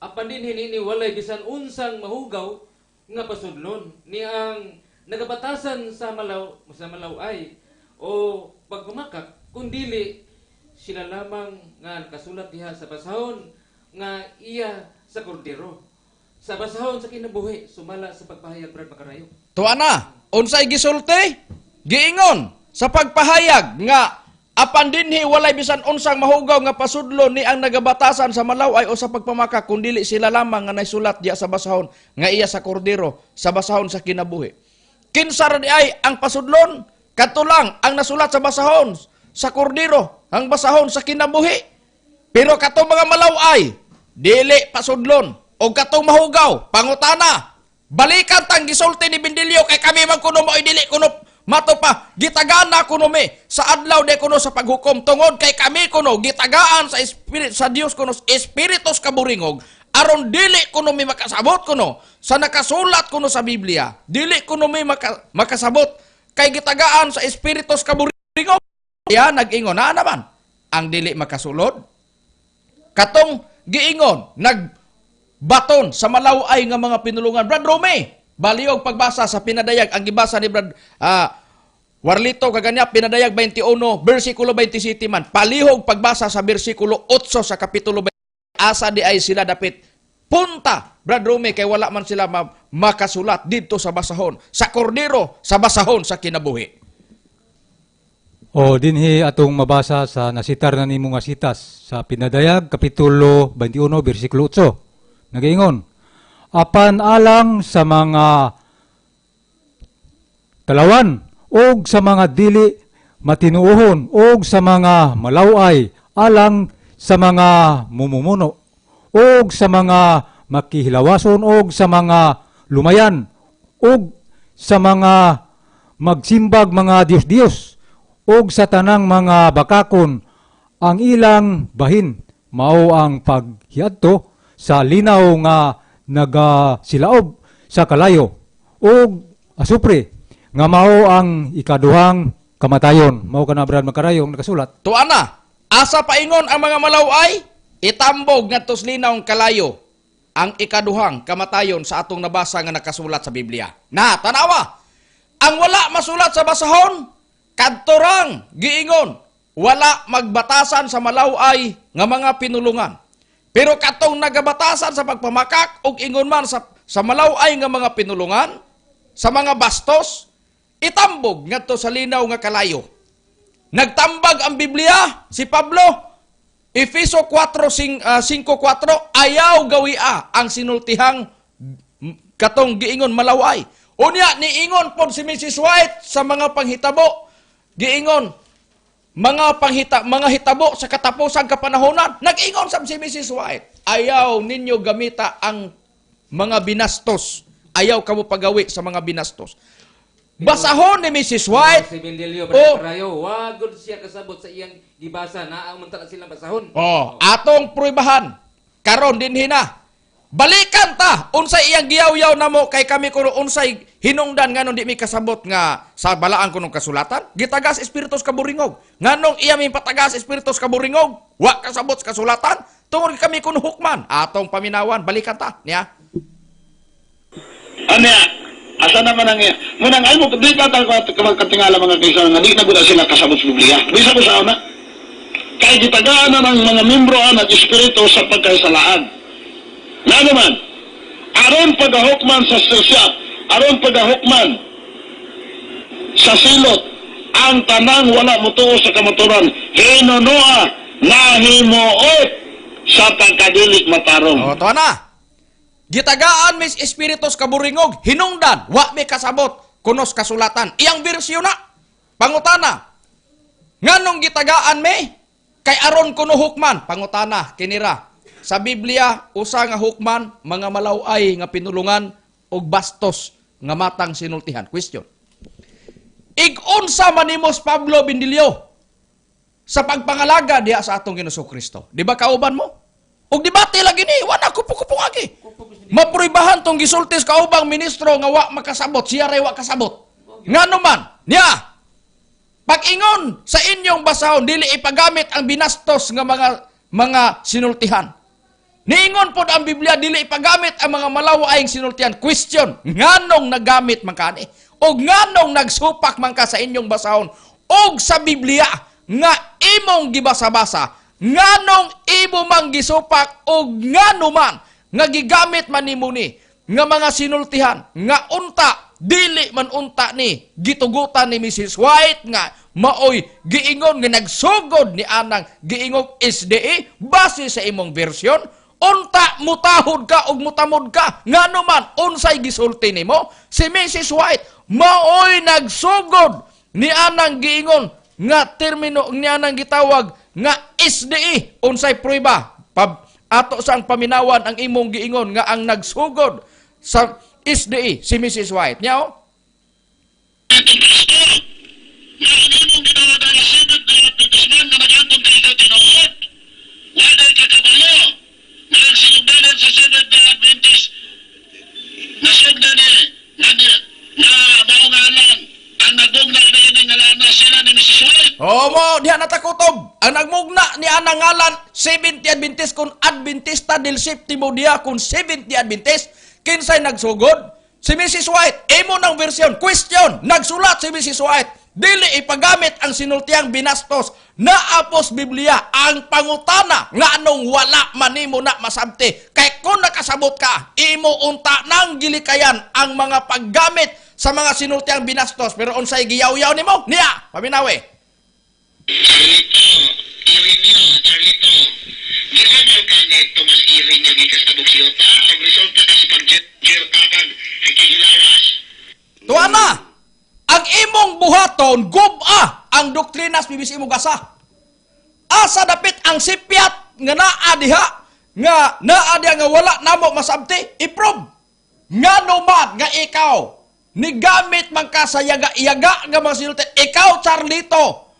apan dinhi nini walay bisan unsang mahugaw nga pasudlon ni ang nagabatasan sa malaw sa malaway o paghumakak, kundili sila lamang nga nakasulat diha sa basahon nga iya sa kordero, sa basahon sa kinabuhi, sumala sa pagpahayag, Brad Makarayo. Tuwa na, unsay gisulti? Giingon Sa pagpahayag nga apan dinhi walay bisan unsang mahugaw nga pasudlo ni ang nagabatasan sa malaway o sa pagpamaka kun dili sila lamang nga naisulat diya sa basahon nga iya sa kordero sa basahon sa kinabuhi. Kinsa ra di ay ang pasudlon? Kadto lang ang nasulat sa basahon sa kordero, ang basahon sa kinabuhi. Pero katong mga malaway dili pasudlon og katong mahugaw pangutana. Balikan tang gisulti ni Bindilyo kay kami man kuno mo'y dili kuno mato pa gitagaan na kuno mi sa adlaw de kuno sa paghukom tungod kay kami kuno gitagaan sa espiritu sa Dios kuno espiritus kaburingog aron dili kuno mi makasabot kuno sa nakasulat kuno sa Biblia, dili kuno mi makasabot kay gitagaan sa espiritus kaburingog. Ya nag-ingon na naman ang dili makasulod katong giingon nagbaton sa malaway nga mga pinulungan. Brad Rome, baliog pagbasa sa pinadayag ang gibasa ni Brad Warlito kaganya pinadayag 21 bersikulo 27 man palihog pagbasa sa bersikulo 8 sa kapitulo 20, asa di ay sila dapit punta Brad Rome kay wala man sila makasulat didto sa basahon sa kordero sa basahon sa kinabuhi. O dinhi atong mabasa sa nasitar na nimo nga sitas sa Pinadayag kapitulo 21 bersikulo 8. Nagaingon, apan alang sa mga talawan og sa mga dili matinuohon og sa mga malaway, alang sa mga mumumuno og sa mga makihilawason og sa mga lumayan og sa mga magsimbag mga Diyos-Diyos og sa tanang mga bakakon, ang ilang bahin mao ang paghiadto sa linaw nga nagasilaob sa kalayo og asupre nga mao ang ikaduhang kamatayon. Mao kana, Brad Makarayong nakasulat. Tuana, asa paingon ang mga malaway itambog ngadto sa linawng kalayo ang ikaduhang kamatayon sa atong nabasa nga nakasulat sa Biblia. Na tanawa, ang wala masulat sa basahon kadtorang giingon wala magbatasan sa malaway nga mga pinulungan. Pero katong nagabatasan sa pagpamakak og ingon man sa malaway nga mga pinulungan, sa mga bastos, itambog ngadto sa linaw nga kalayo. Nagtambag ang Biblia si Pablo Efeso 4:5-4, ayaw gawia ang sinultihang katong giingon malaway. Unya niingon pod si Mrs. White sa mga panghitabo, giingon mga hitabo sa katapusang kapanahonan. Nag-ingon sab si Mrs. White, ayaw ninyo gamita ang mga binastos. Ayaw kamo pagawi sa mga binastos. Basahon ni Mrs. White. Si Bendelio, Oh. Rayo, wag gud siya kasabot sa iyang gibasa, naa man ta silang basahon. Oh, atong pruibahan karon dinhi na. Balikan ta unsay iyang giyaw-yaw namo kay kami kuno unsay hinungdan nganong di mi kasabot nga sa balaan kunong kasulatan gitagas espiritus kaburingog. Nganong iya mi patagas espiritus kaburingog wa kasabot sa kasulatan tungod kami kuno hukman. Atong paminawan, balikan ta niya. Ano asa naman ang munang ay mo di pa tal katingala mga kaysa nga di na gud sila kasabot sa Biblia. Bisa ko sa una. Kay gitagaan na ng mga membro ang espiritu sa pagkahisalaan. Na naman, aron pagahukman sa sirsya, aron pagahukman sa silot, ang tanang wala motuo sa kamaturan, hinunoa nahimuot sa pagkadili matarong. O, to na. Gitagaan mis espiritus kaburingog, hinungdan, wa mi kasabot, kunos kasulatan. Iyang bersyon na. Pangutana. Nganong gitagaan mi? Kay aron kuno hukman. Pangutana, kinira. Sa Biblia, usa nga hukman, mga malaway nga pinulungan og bastos nga matang sinultihan. Question. Ig-unsa manimos Pablo Bindilyo sa pagpangalaga diha sa atong Ginoong Kristo? Di ba kauban mo? Og debate lagi ni, wala kupo-kupo agi. Mapruibahan tong gisultis kaubang ministro nga wa makasabot, siya ray wa kasabot. Ngano man, niya. Pag-ingon sa inyong basahon, dili ipagamit ang binastos nga mga sinultihan. Niingon pod ang Biblia, dili ipagamit ang mga malawayng sinultihan. Question, nganong nagamit man kani? Og nganong nagsupak man ka sa inyong basahon? Og sa Biblia nga imong gibasa-basa, nganong imo mang gisupak og ngano man nga gigamit man nimo ni nga mga sinultihan nga unta Dili man unta ni gitugutan ni Mrs. White nga maoy giingon nga nagsugod ni anang giingong SDA base sa imong version. Unta mutahod ka ug mutamod ka, ngano man unsay gisulti nimo si Mrs. White maoy nagsugod ni anang giingon nga termino ni anang gitawag nga SDA. Unsay prueba? Ato sang paminawan ang imong giingon nga ang nagsugod sa SDA si Mrs. White. Nyaw? Itong pastor, nga ang imong gitawag ang Seventh Day Adventist man nga nag-angkon kay ikaw tinuod. Wala ka kabalo nga ang sinugdanan sa Seventh Day Adventist nasugdan ni nga ni nga mao ngalan ang nagugna na ining ngalan na sila ni Mrs. White. Omo, diha natakutob. Ang nagmugna ni anang ngalan 70 Adventist kun Adventista del Septimo Dia kun 70 Adventist, kinsay nagsugod? Si Mrs. White. Imo nang version. Question, nagsulat si Mrs. White. Dili ipagamit ang sinultiang binastos naapos Biblia. Ang pangutana, nga anong wala manimo na masabti? Kay kung nakasabot ka, imo unta nang gilikayan ang mga paggamit sa mga sinultiang binastos. Pero unsay giyaw-yaw nimo? Niya, paminawi. Charlito, Ireneo, Charlito. Giumal ka ni Tomas Ireneo gikas abog siyota, ang resulta ka sa pag hikihilawas. Tuwa na! Ang imong buhaton, gub-a ang doktrina sa PBC mo gasa. Asa dapit ang sipyat nga naa diha, nga naa diha nga wala namo masabti, iprove. Nga man nga ikaw, nigamit man ka sa yaga-yaga nga mga sinulti, ikaw Charlito,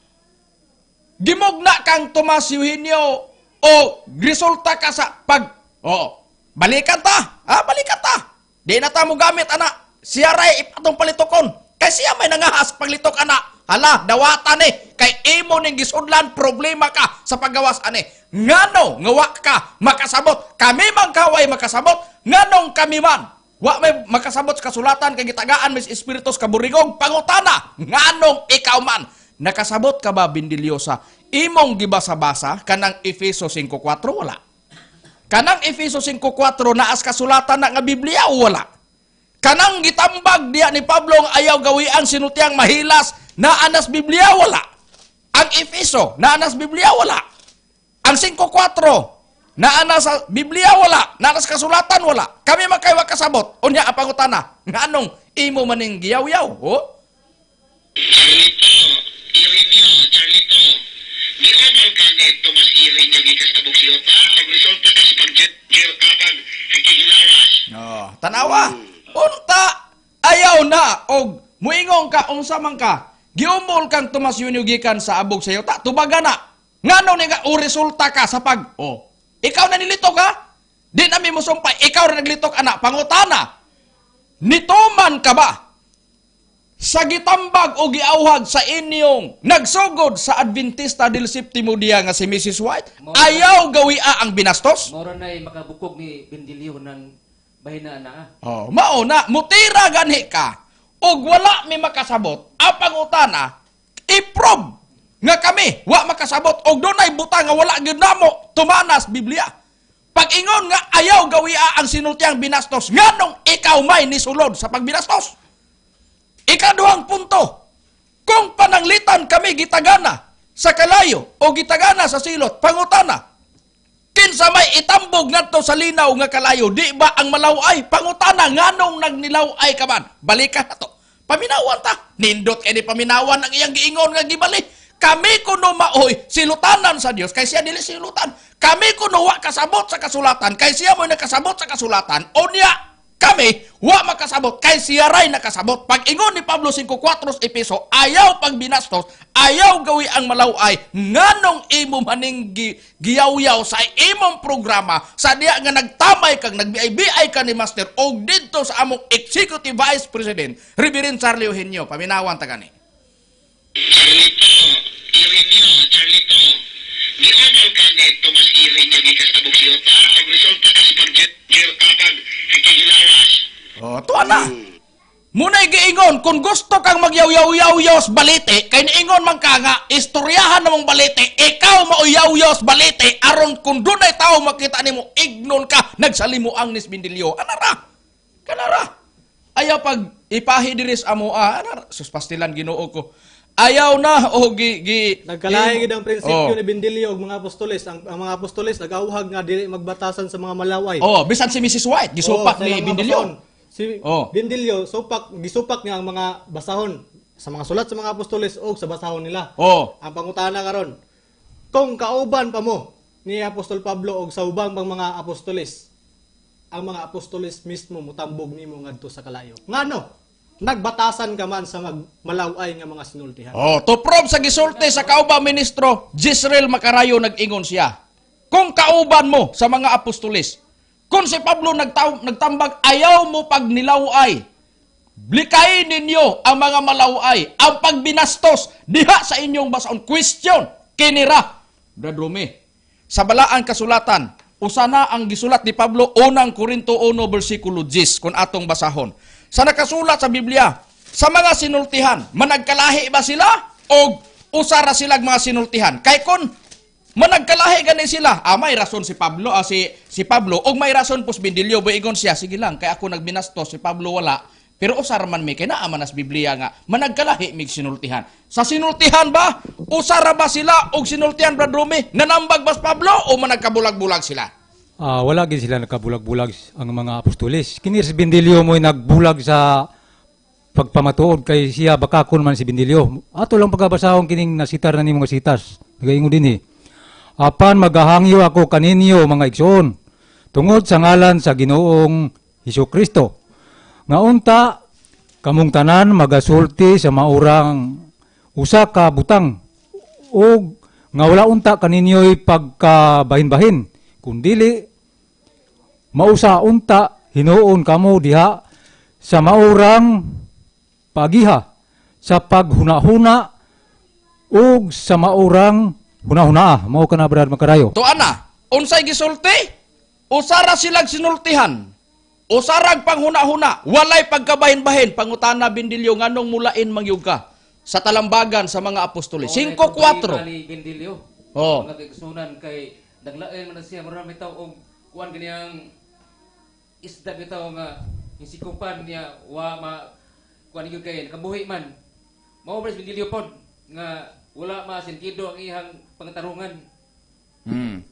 gimugna kang Tomas Eugenio o resulta ka sa pag, oh, balikan ta, ha, balikan ta. Di na ta mo gamit ana, siya ray ipatong palitokon. Kay siya may nangahas paglitok ana. Hala, dawatan eh. Kay imo ning gisudlan, problema ka sa paggawas ani. Ngano nga wa ka makasabot? Kami man kaway makasabot, nganong kami man wa may makasabot sa kasulatan kay gitagaan mis espiritus kaburigong? Pangutana, nganong ikaw man nakasabot ka ba, Bindilyosa? Imong gibasa-basa kanang Efeso 5:4, wala. Kanang Efeso 5:4, naas kasulatan na nga Biblia o wala? Kanang gitambag diya ni Pablo nga ayaw gawian sinultiang mahilas, naanas Biblia, wala? Ang Efeso, naanas Biblia, wala? Ang 5:4, naana sa Biblia, wala? Naanas kasulatan, wala? Kami man kay wa kasabot. Unya ang pangutana, nganong imo maning giyaw-yaw? Oh? Charlito, Ireneo, Charlito. Giumal ka ni Tomas Ireneo gikas abog siyota, ang resulta ka sa pag hikihilawas. Oh, tanawa. Unta ayaw na og muingong ka unsa man ka. Giumol kang Tomas Eugenio gikan sa abog sa yuta, tubaga na. Ngano ni nga o resulta ka sa pag, oh. Ikaw na nilitok ha? Di na mi mosumpay, ikaw ra naglitok ana. Pangutana. Nituman ka ba sa gitambag o giawhag sa inyong nagsugod sa Adventista del Septimo Dia nga si Mrs. White? Ayaw gawia ang binastos? Mao ra nay makabukog ni Bindilyo ng bahina na. Oh, mao na mutira ganhi ka ug wala mi makasabot. Ang pangutana, i-prove nga kami wa makasabot og dunay butang nga wala gyud namo tumanas Biblia. Pag-ingon nga ayaw gawia ang sinultiang binastos, nganong ikaw may nisulod sa pagbinastos? Ikaduhang punto, kung pananglitan kami gitagana sa kalayo o gitagana sa silot, pangutana, kinsa may itambog ngadto sa linaw nga kalayo, di ba ang malaway? Pangutana, nganong nagnilaway ka man? Balikan na to. Paminawan ta. Nindot kay ni paminawan ang iyang giingon nga gibali. Kami kuno maoy silutanan sa Dios kay siya dili silutan. Kami kuno wa kasabot sa kasulatan kay siya mo'y nakasabot sa kasulatan. Unya kami wa makasabot kay siya ray nakasabot. Pag ingon ni Pablo 5:4 Epeso, ayaw pagbinastos, ayaw gawi ang malaway, nganong imo maning giyawyaw sa imong programa sa diya nga nagtamay kag nagbiay-biay ka ni Master og didto sa among Executive Vice President Reverend Charlie Eugenio? Paminawan ta gani. Charlito, Ireneo, Charlito. Giumal ka ni Tomas Ireneo gikas abog siyota, ang resulta ka sa pag hikihilawas. Oh, tuwa na. Muna'y giingon, kung gusto kang magyaw-yaw-yaw balite, kay niingon man ka nga, istoryahan namong balite, ikaw mauyaw-yaw balite, aron kung dunay tao makita nimo, ignon ka, nagsalimuang nis Bindilyo. Anara? Kanara? Ayaw Ayaw pag ipahi diri sa amo ah, ana, sus pastilan Ginoo ko. Ayaw na o gi gi Nagkalahi gid ang prinsipyo Oh. ni Bendilio ug mga apostoles. Ang mga apostoles nag-awhag nga dili magbatasan sa mga malaway. Oh, bisan si Mrs. White gisupak Oo, sa ni ilang mga Bendilio. basahon. Si Oh. Bendilio gisupak niya ang mga basahon sa mga sulat sa mga apostoles o sa basahon nila. Oh. Ang pangutana karon, kung kauban pa mo ni Apostol Pablo og sa ubang pang mga apostoles, ang mga apostoles mismo mutambog nimo ngadto sa kalayo. Ngano? Nagbatasan ka man sa malaway nga mga sinultihan. Oh, to prove sa gisulti sa kaubang ministro, Jisreel Macarayo nag-ingon siya. Kung kauban mo sa mga apostoles, kung si Pablo nagtambag, ayaw mo pagnilaway, blikain ninyo ang mga malaway, ang pagbinastos diha sa inyong basaon. Question, kinira, Brad Rumi, sa balaan kasulatan, usana ang gisulat ni Pablo, unang Korinto 1, versikulo 10, kung atong basahon. Sa nakasulat sa Biblia, sa mga sinultihan, managkalahi ba sila? O usara silag mga sinultihan? Kay kon managkalahi gani sila, may rason si Pablo, si si Pablo, og may rason pos Bindilyo, boigon siya, sige lang, kay ako nagbinastos, si Pablo wala. Pero usar man mi, kay naa man as Biblia nga, managkalahi mig sinultihan. Sa sinultihan ba, usara ba sila og sinultihan, Brad Rumi? Nanambag ba si Pablo o managkabulag-bulag sila? Wala gid sila nakabulag-bulag ang mga apostoles. Kini si Bendilio mo'y nagbulag sa pagpamatuod kay siya bakakon man si Bendilio. Ato lang pagkabasahon kining nasitar na ni mga sitas. Nagaingon dinhi. Apan magahangyo ako kaninyo mga igsoon tungod sa ngalan sa Ginoong Hesus Kristo. Nga unta kamong tanan magasulti sa maurang usa ka butang ug nga wala unta kaninyo'y pagkabahin-bahin kundili mausa unta hinuon kamo diha sa maurang pagiha sa paghunahuna ug sa maurang hunahunaa. Mao kana, Brad Makarayo. To ana, unsay gisulti? Usara silag sinultihan. Usarag panghuna-huna, walay pagkabahin-bahin. Pangutana Bindilyo nganong mulain mangyug ka sa talambagan sa mga apostoles. 5-4. Ni Bendilio. Oh. Mga kaigsunan kay naglain man na siya mura bitaw og kuan ganiyang isda bitaw nga yung sikupan niya wa ma kuan gyud kay nakabuhi man. Mao ba si Bendilio pod nga wala masintido ang iyang pangatarungan.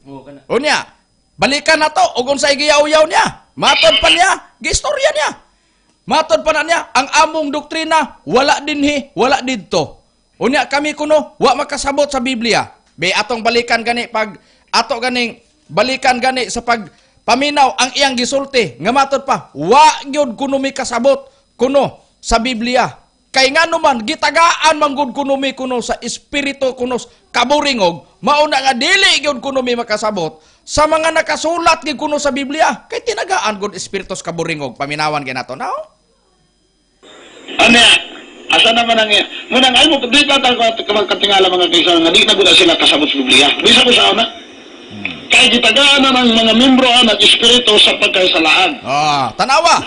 Oh kana. Unya, balikan na to og unsay giyaw-yaw niya. Matod pa niya, giistorya niya. Matod pa na niya ang among doktrina wala dinhi, wala didto. Unya kami kuno wa makasabot sa Biblia. Be atong balikan gani pag ato ganing balikan gani sa pag paminaw ang iyang gisulti nga matod pa wa gyud kuno mi kasabot kuno sa Biblia. Kay ngano man gitagaan man gud kuno mi kuno sa espiritu kuno kaburingog, mauna nga dili gyud kuno mi makasabot sa mga nakasulat gyud kuno sa Biblia kay tinagaan gud espiritu sa kaburingog. Paminawan gyud nato now. Ano ya? Asa naman ang munang ay mo di ta katingala mga kaisan nga di na gud sila kasabot sa Biblia. Bisa ko sa una. Kay gitagaan na ng mga membro ang espiritu sa pagkasalaan. Tanawa.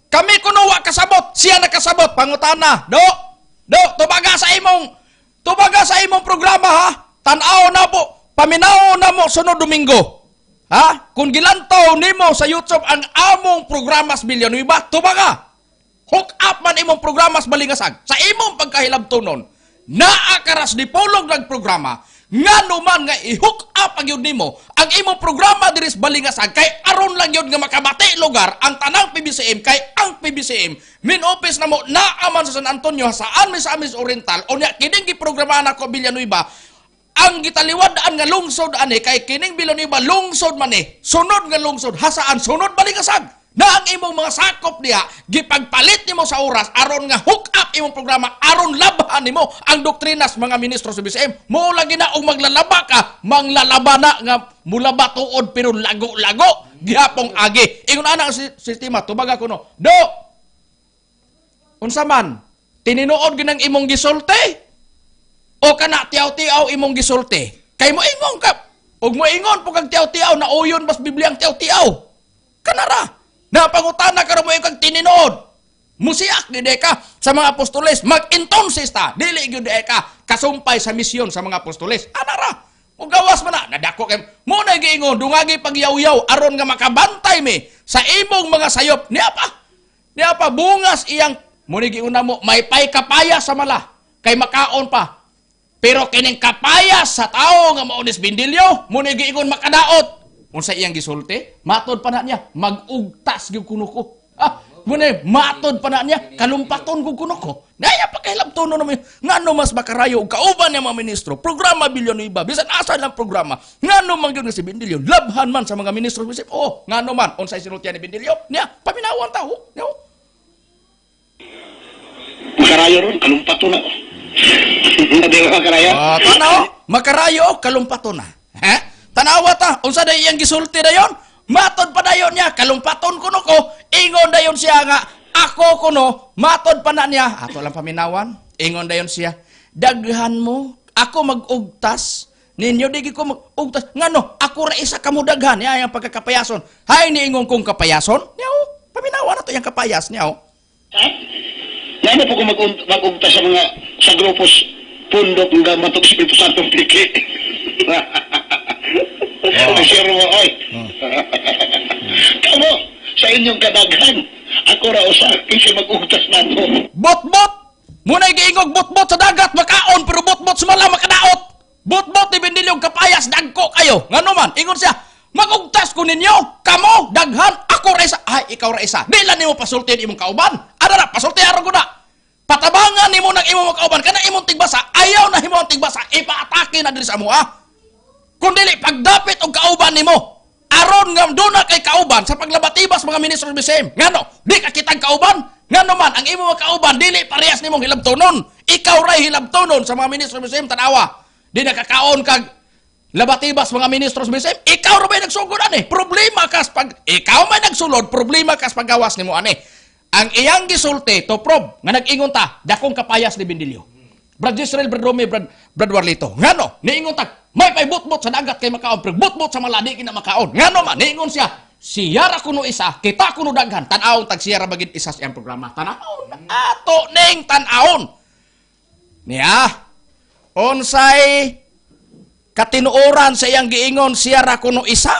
Kami kuno wa kasabot, siya nakasabot. Pangutana. Do. Do, tubaga sa imong programa ha. Tan-aw na po, paminaw na mo sunod Domingo. Ha? Kung gilantaw nimo sa YouTube ang among programa sa Villanueva, tubaga. Hook up man imong programa sa Balingasag. Sa imong pagkahilabtonon, naa karas ni Pulong nagprograma, ngano man nga i-hook up ang yun nimo ang imong programa diri sa Balingasag kay aron lang yun nga makabati lugar ang tanang PBCM kay ang PBCM main office namo naa man sa San Antonio saan mi sa Amis Oriental. Unya kining giprogramaan ako Villanueva ang gitaliwad-an nga lungsod ani kay kining Villanueva lungsod man ni sunod nga lungsod hasaan sunod Balingasag na ang imong mga sakop niya gipagpalit nimo sa oras aron nga hook up imong programa aron labhan nimo ang doktrinas mga ministro sa BCM mo lagi na og maglalaba ka manglalaba na nga mulaba tuod pero lago-lago gihapong agi ingon ana ang sistema. Tubaga kuno do unsa man tininuod ginang imong gisulti o kana tiaw-tiaw imong gisulti kay moingon ka og moingon po kag tiaw-tiaw na uyon bas Biblia ang tiaw-tiaw kanara napangutana karon mo kag tininood. Musiak gid ka sa mga apostoles, mag-entonces ta, dili gyud ka kasumpay sa misyon sa mga apostoles. Anara, mugawas man na, nadako kay mo na giingon dungagi pagyaw-yaw aron nga makabantay mi sa imong mga sayop. Niya pa. Niya pa bungas iyang muni giuna mo may pay kapaya sa mala kay makaon pa. Pero kining kapaya sa tawo nga mao ni Bindilyo, muni giingon makadaot. Unsa iyang gisulti? Matod pa na niya, mag-ugtas gyud kuno ko. Ah, muni matod pa na niya, kalumpaton gyud kuno ko. Naya pa kahilabtono naman. Ngano mas makarayo og kauban niya mga ministro, programa Villanueva, bisan asa lang programa. Ngano man gyud nga si Bindilyo, labhan man sa mga ministro isip, oh, ngano man unsay sinultian ni Bindilyo? Niya paminawan ta ho. Niya. Makarayo ron, kalumpato na. Di ba makarayo? Ah, tanaw, makarayo kalumpaton na. Ha? Tanawa ta, unsa day iyang gisulti dayon? Matod pa dayon niya, kalumpaton kuno ko, ingon dayon siya nga ako kuno, matod pa na niya. Ato lang paminawan, ingon dayon siya. Daghan mo, ako mag-ugtas, ninyo di ko mag-ugtas. Ngano, ako ra isa kamo daghan, niya ang pagkakapayason. Hay niingon kong kapayason? Niya oh, paminawan na to iyang kapayas niya oh. Ha? Ngano po kung mag-ugtas sa mga sa grupos pundok nga matog Espiritu Santo ang pliki. Oh. Sure mo, oy. Kamo, sa inyong kadaghan, ako ra usa kinsa mag-ugtas nato. Bot-bot! Muna'y giingog bot-bot sa dagat, makaon, pero bot-bot sa mala, makadaot! Bot-bot ni Bindilyo, kapayas, dagko kayo. Ngano man, ingon siya, magugtas ko ninyo, kamo, daghan, ako ra isa. Ay, ikaw ra isa. Di lang nimo pasultian imong kauban. Ano na, pasulti aron ko na. Patabangan nimo ng imong kauban, kana imong tigbasa, ayaw na himo ang tigbasa, ipaatake na diri sa amo, ah. Kung dili, pagdapit og kauban nimo, aron nga doon na kay kauban sa paglabatibas mga ministro ng BCM. Ngano, di ka kitang kauban? Ngano man, ang imong mga kauban, dili parehas nimong hilabtonon. Ikaw ray hilabtonon sa mga ministro ng BCM, tanawa. Di nakakaon kag labatibas mga ministro sa BCM, ikaw ra may nagsugod ani. Problema kas pag ikaw may nagsulod, problema kas paggawas nimo ani. Ang iyang gisulti to probe nga nag-ingon ta, dakong kapayas ni Bindilyo. Brad Israel, Brad Romy, Brad Warlito. Ngano, niingon ta, may pay butbot sa dagat kay makaon, pero butbot sa maladi kina makaon. Ngano man, niingon siya, siya ra kuno isa, kita kuno daghan, tan-awon tag siya ra bagid isa sa iyang programa. Tan-awon, ato ning tan-awon. Niya, unsay katinuoran sa iyang giingon siya ra kuno isa,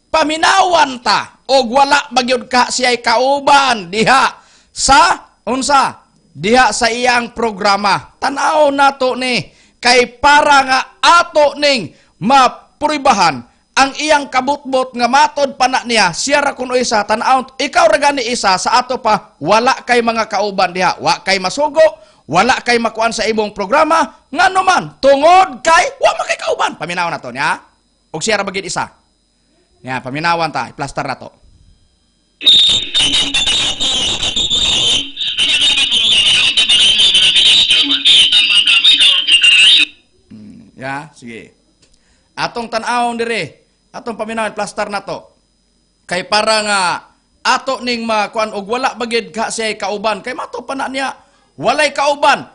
paminawan ta og wala magyud ka siya'y kauban diha sa unsa diha sa iyang programa. Tan-aw nato ni kay para nga ato ning mapuribahan ang iyang kabutbot nga matod pa na niya siya ra kuno isa. Tan-aw ikaw ra gani isa sa ato pa wala kay mga kauban diha, wa kay masugo, wala kay makuan sa imong programa, ngano man tungod kay wa man kay kauban. Paminawan nato niya og siya ra bagid isa. Niya paminawan ta, i-plaster na to. Ya, sige. Atong tan-awon dire, atong paminawon plaster na to. Kay para nga ato ning makuan og wala bagid ka siya kauban, kay mato pa na niya walay kauban.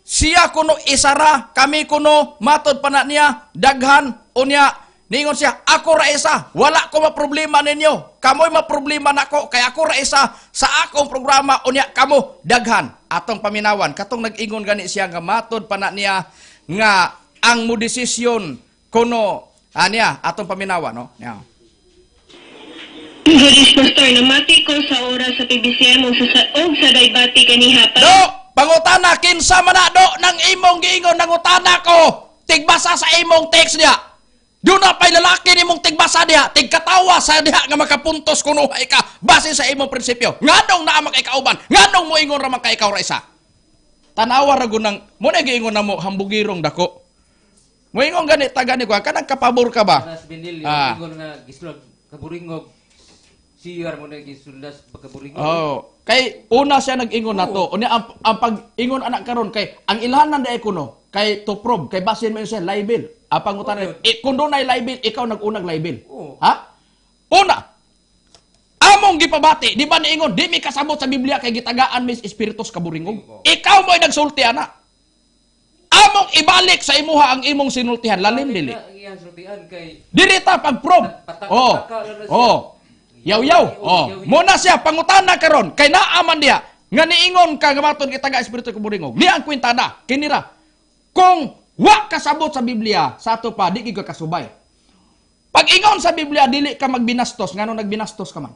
Siya kuno isara, kami kuno matod pa na niya daghan unya. Ningon siya, ako ra isa, wala ko maproblema ninyo. Kamoy maproblema nako kay ako ra isa sa akong programa unya kamo daghan. Atong paminawan katong nag-ingon gani siya nga matod pa na niya nga ang mo desisyon kuno aniya atong paminawan no. Niya. Good Pastor, namati ko sa oras sa PBCM og sa Daybati kaniha pa. Do, pangutana kinsa man na do nang imong giingon nangutana ko. Tigbasa sa imong text niya. Doon na pa'y lalaki nimong tigbasa diha, tigkatawa sa diha nga makapuntos kuno ay ka base sa imong prinsipyo. Nganong naa man kay kauban? Nganong moingon ra man kay ikaw ra isa? Tanawa ra gunang mo na giingon na mo hambugirong dako. Moingon gani ta gani ko kanang kapabor ka ba? Nas Bindilyo, ingon nga gisulod kaburingog. Siyar mo na gisulas pagkaburingog. Oh, kay una siya nag-ingon nato. Unya ang pag-ingon anak karon kay ang ilhanan dae kuno kay to probe kay basin mo siya libel. Ang pangutana, kung doon ay libel, ikaw nag-unag libel. Oo. Ha? Una, among gipabati, di ba niingon, di mi kasabot sa Biblia kay gitagaan mis espiritus kaburingog. Ikaw mo'y nagsulti ana. Among ibalik sa imuha ang imong sinultihan, lalim dili. Dili ta pag-probe. Oh. Oh. Yaw-yaw. Oh. Muna siya pangutana karon kay naaman diha nga niingon ka nga maton gitaga espiritu kaburingog. Niya ang kwintada kinira. Kung wa kasabot sa Biblia, sa ato pa di gid ka kasubay. Pag ingon sa Biblia dili ka magbinastos, ngano nagbinastos ka man?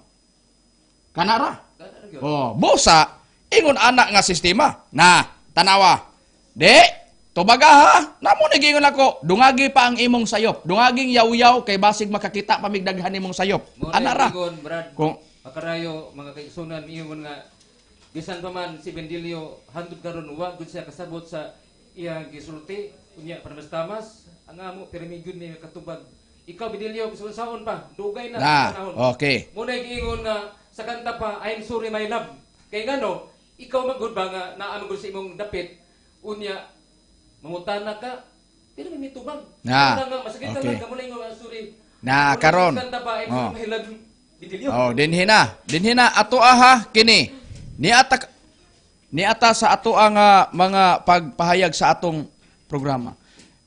Kanara. Oh, busa ingon anak nga sistema. Na, tanawa. Di, tubaga ha. Namo ni giingon ako, dungagi pa ang imong sayop. Dungaging yaw-yaw kay basig makakita pa migdaghan imong sayop. Mo Ana ra. ingon, Brad. Kung Makarayo mga kaigsunan ingon nga bisan pa man si Bendilio hantod karon wa gud siya kasabot sa iyang gisulti unya paramastamas ang amo pirmi gyud ni katubag. Ikaw, Bendilio, bisan saon pa dugay na Na, panahon. Okay. Muna giingon nga sa kanta pa, "I'm sorry, my love," kay ngano ikaw man gud ba nga naa man gud sa imong dapit unya mangutana ka pero may mitubag. Na, Muna nga masakit okay. lang ka muna ingon nga sorry. Na, Muna karon. sa kanta pa, "I'm Oh. sorry, my love," Bendilio. Oh, dinhi na. Dinhi na ato aha kini. Niata niata sa ato ang mga pagpahayag sa atong programa.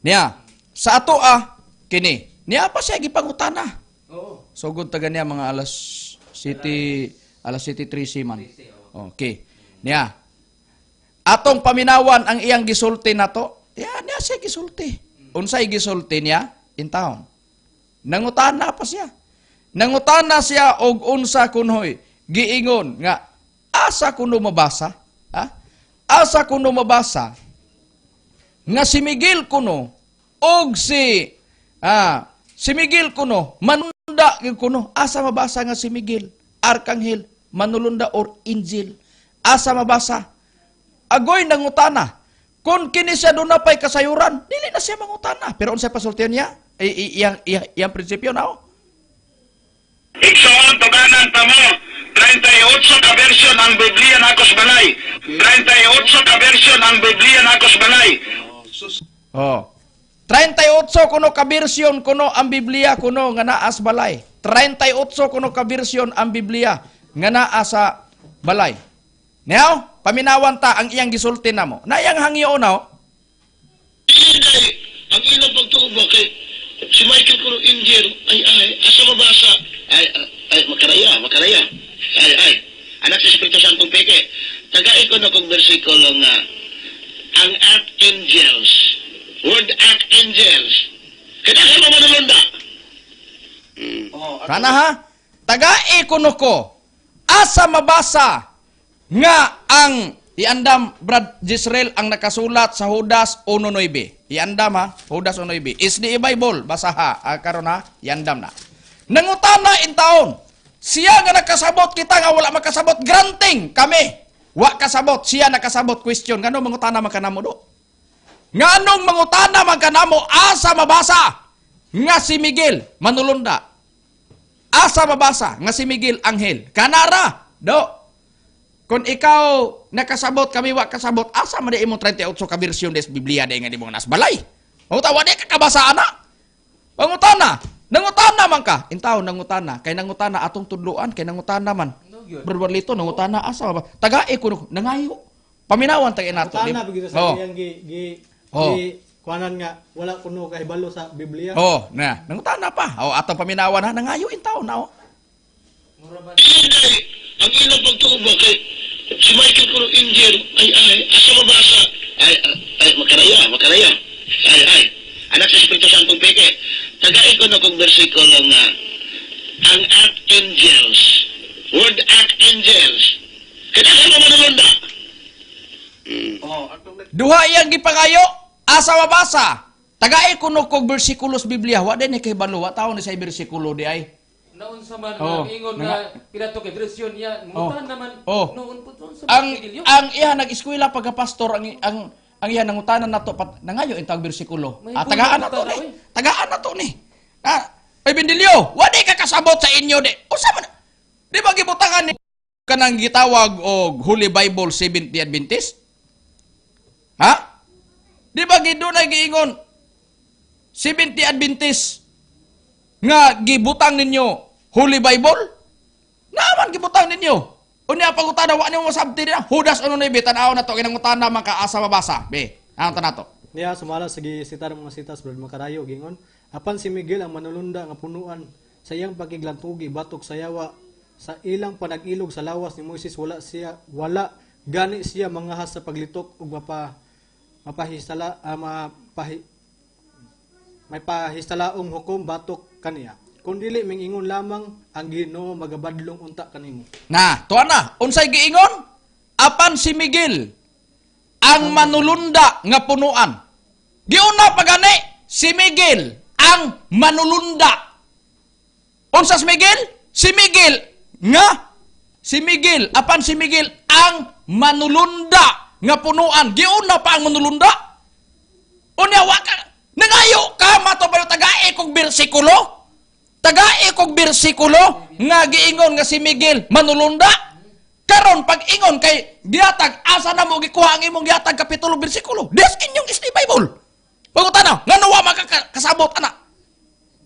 Niya, sa ato ah kini. Niya pa siya gipangutana. Oo. Sugod taga niya mga alas 7:03 man. Okay. Niya. Atong paminawan ang iyang gisulti nato. Ya, niya siya gisulti. Unsay gisulti niya? In town. Nangutana pa siya. Nangutana siya og unsa kunhoy giingon nga asa kuno mabasa? Ha? Asa kuno mabasa nga si Miguel kuno og si si Miguel kuno manunda gyud kuno? Asa mabasa nga si Miguel arkanghel manulunda or angel? Asa mabasa? Agoy nangutana. Kung kini siya doon na pa'y kasayuran, dili na siya mangutana. Pero unsay pasultihan niya? Iyang prinsipyo na oh. Igsoon, tuganan pa mo. 38 ka version ang Biblia na sa balay. 38 ka version ang Biblia na sa balay. Oh. 38 kuno ka bersyon kuno ang Biblia kuno nga naa sa balay. 38 kuno ka bersyon ang Biblia nga naa sa balay. Now, paminawan ta ang iyang gisulti namo. Na iyang hangyo na oh. Hindi, ang ilang pagtuo ba kay si Michael kuno angel, ay ay, asa mabasa? Ay ay, makaraya, makaraya. Ay ay, anak sa Espiritu Santo peke. Tagay ko na kong bersikulo nga ang archangels, word archangels. Kaya sa mga manulunda. Kana ha? Tagai kuno ko. Asa mabasa nga ang iandam, Brad Jisrael, ang nakasulat sa Judas 1:9. Iandam ha, Judas 1:9. Is the Bible basa ha, karon ha, iandam na. Nangutana in taon. Siya nga nakasabot, kita nga wala makasabot, granting kami. Wa kasabot, siya nakasabot question. Ngano mangutana man kanamo do? Nganong mangutana man kanamo asa mabasa nga si Miguel manulunda? Asa mabasa nga si Miguel anghel? Kanara do. Kung ikaw nakasabot, kami wa kasabot, asa man di imong 38 ka bersyon des Biblia di nga di mo nas balay? Mangutana wa di ka kabasa ana. Pangutana, nangutana man ka. Intaw nangutana, kay nangutana atong tudloan kay nangutana man. No, gyud. Brad Lito nangutana asa ba? Tagae kuno nangayo. Paminawan tagay nato. Mangutana bigito sa Oh. iyang gi gi Oh. gi kuanan nga wala kuno kahibalo sa Biblia. Oh, na, nangutana pa. Oh, atong paminawan ha, nangayo intaw na oh. Mura ba? Hindi, ang ilang pagtuo ba kay si Michael kuno angel, ay ay, asa mabasa? Ay ay, makaraya, makaraya. Ay ay, anak sa Espiritu Santo peke. Tagay ko na kong bersikulo nga ang archangels, word archangels. Kaya sa mga manulunda. Duha iyang gipangayo, asa mabasa? Tagae kuno kog bersikulos Biblia, wa din ni kay balo, wa taon ni sa bersikulo di ay. Naunsa man Oh, nga ingon nga- nga pila to kay version niya, mangutana naman Oh. noon po unsa Ang man Bendilio? ang iya nag-eskwela pagka-pastor ang iya nangutana nato pat nangayo intawag bersikulo. May Ah, tagaan na to pulong ni. oy. Tagaan na to ni. Ah, ay Bendilio, wa di ka kasabot sa inyo di. Unsa man? Di ba gibutangan ni kanang gitawag og Holy Bible Seventh Day Adventist? Ha? Di ba gidunay giingon Seventh Day Adventist nga gibutang ninyo Holy Bible? Naaman gibutang ninyo. Unya pangutana wa nimo masabti na Judas 1:9 tan-aw na to kinangutana man ka asa mabasa. Be, ang tanato. Niya sumala sa gisitar mga sitas Brad Makarayo gingon apan si Miguel ang manulunda nga punuan sa iyang pakiglantugi batok sa yawa sa ilang panag-ilog sa lawas ni Moises, wala gani siya mangahas sa paglitok ug mapa mapahisala mapahi, may pahistalaong hukom batok kaniya. Kung dili mingingon lamang ang Ginoo magabadlong unta kanimo. Na, tuwa na. Unsay giingon? Apan si Miguel ang manulunda nga punuan. Giuna pa gani si Miguel ang manulunda. Unsa si Miguel? Si Miguel nga si Miguel, apan si Miguel ang manulunda nga punuan. Giuna pa ang manulunda. Unya wa ka nangayo ka mato ba tagae kog bersikulo? Tagae kog bersikulo nga giingon nga si Miguel manulunda. Karon pag ingon kay gihatag, asa na mo gikuha ang imong gihatag kapitulo bersikulo? Des inyong SDA Bible. Pangutana, ngano wa makakasabot ana?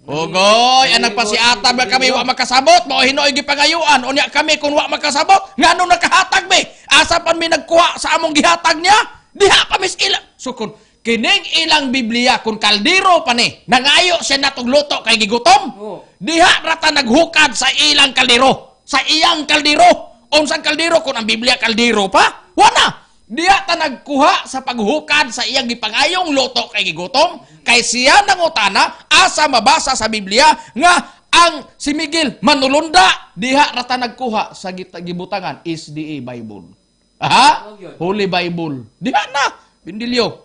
Ogoy, anak pa si Atam nga kami wa makasabot, mao hinuoy gipangayuan, unya kami kung wa makasabot, ngano nakahatag mi? Asa pan mi nagkuha sa among gihatag niya? Diha pa mis ila. So kung kining ilang Biblia kung kaldero pa ni, nangayo siya natong luto kay gigutom. Oo. Diha rata naghukad sa ilang kaldero, sa iyang kaldero. Unsang kaldero kung ang Biblia kaldero pa? Wala. Diha ta nagkuha sa paghukad sa iyang gipangayong luto kay gigutom, kay siya nangutana asa mabasa sa Biblia nga ang si Miguel manulunda, diha rata nagkuha sa gibutangan SDA Bible. Aha? Holy Bible. Diha na, Bindilyo.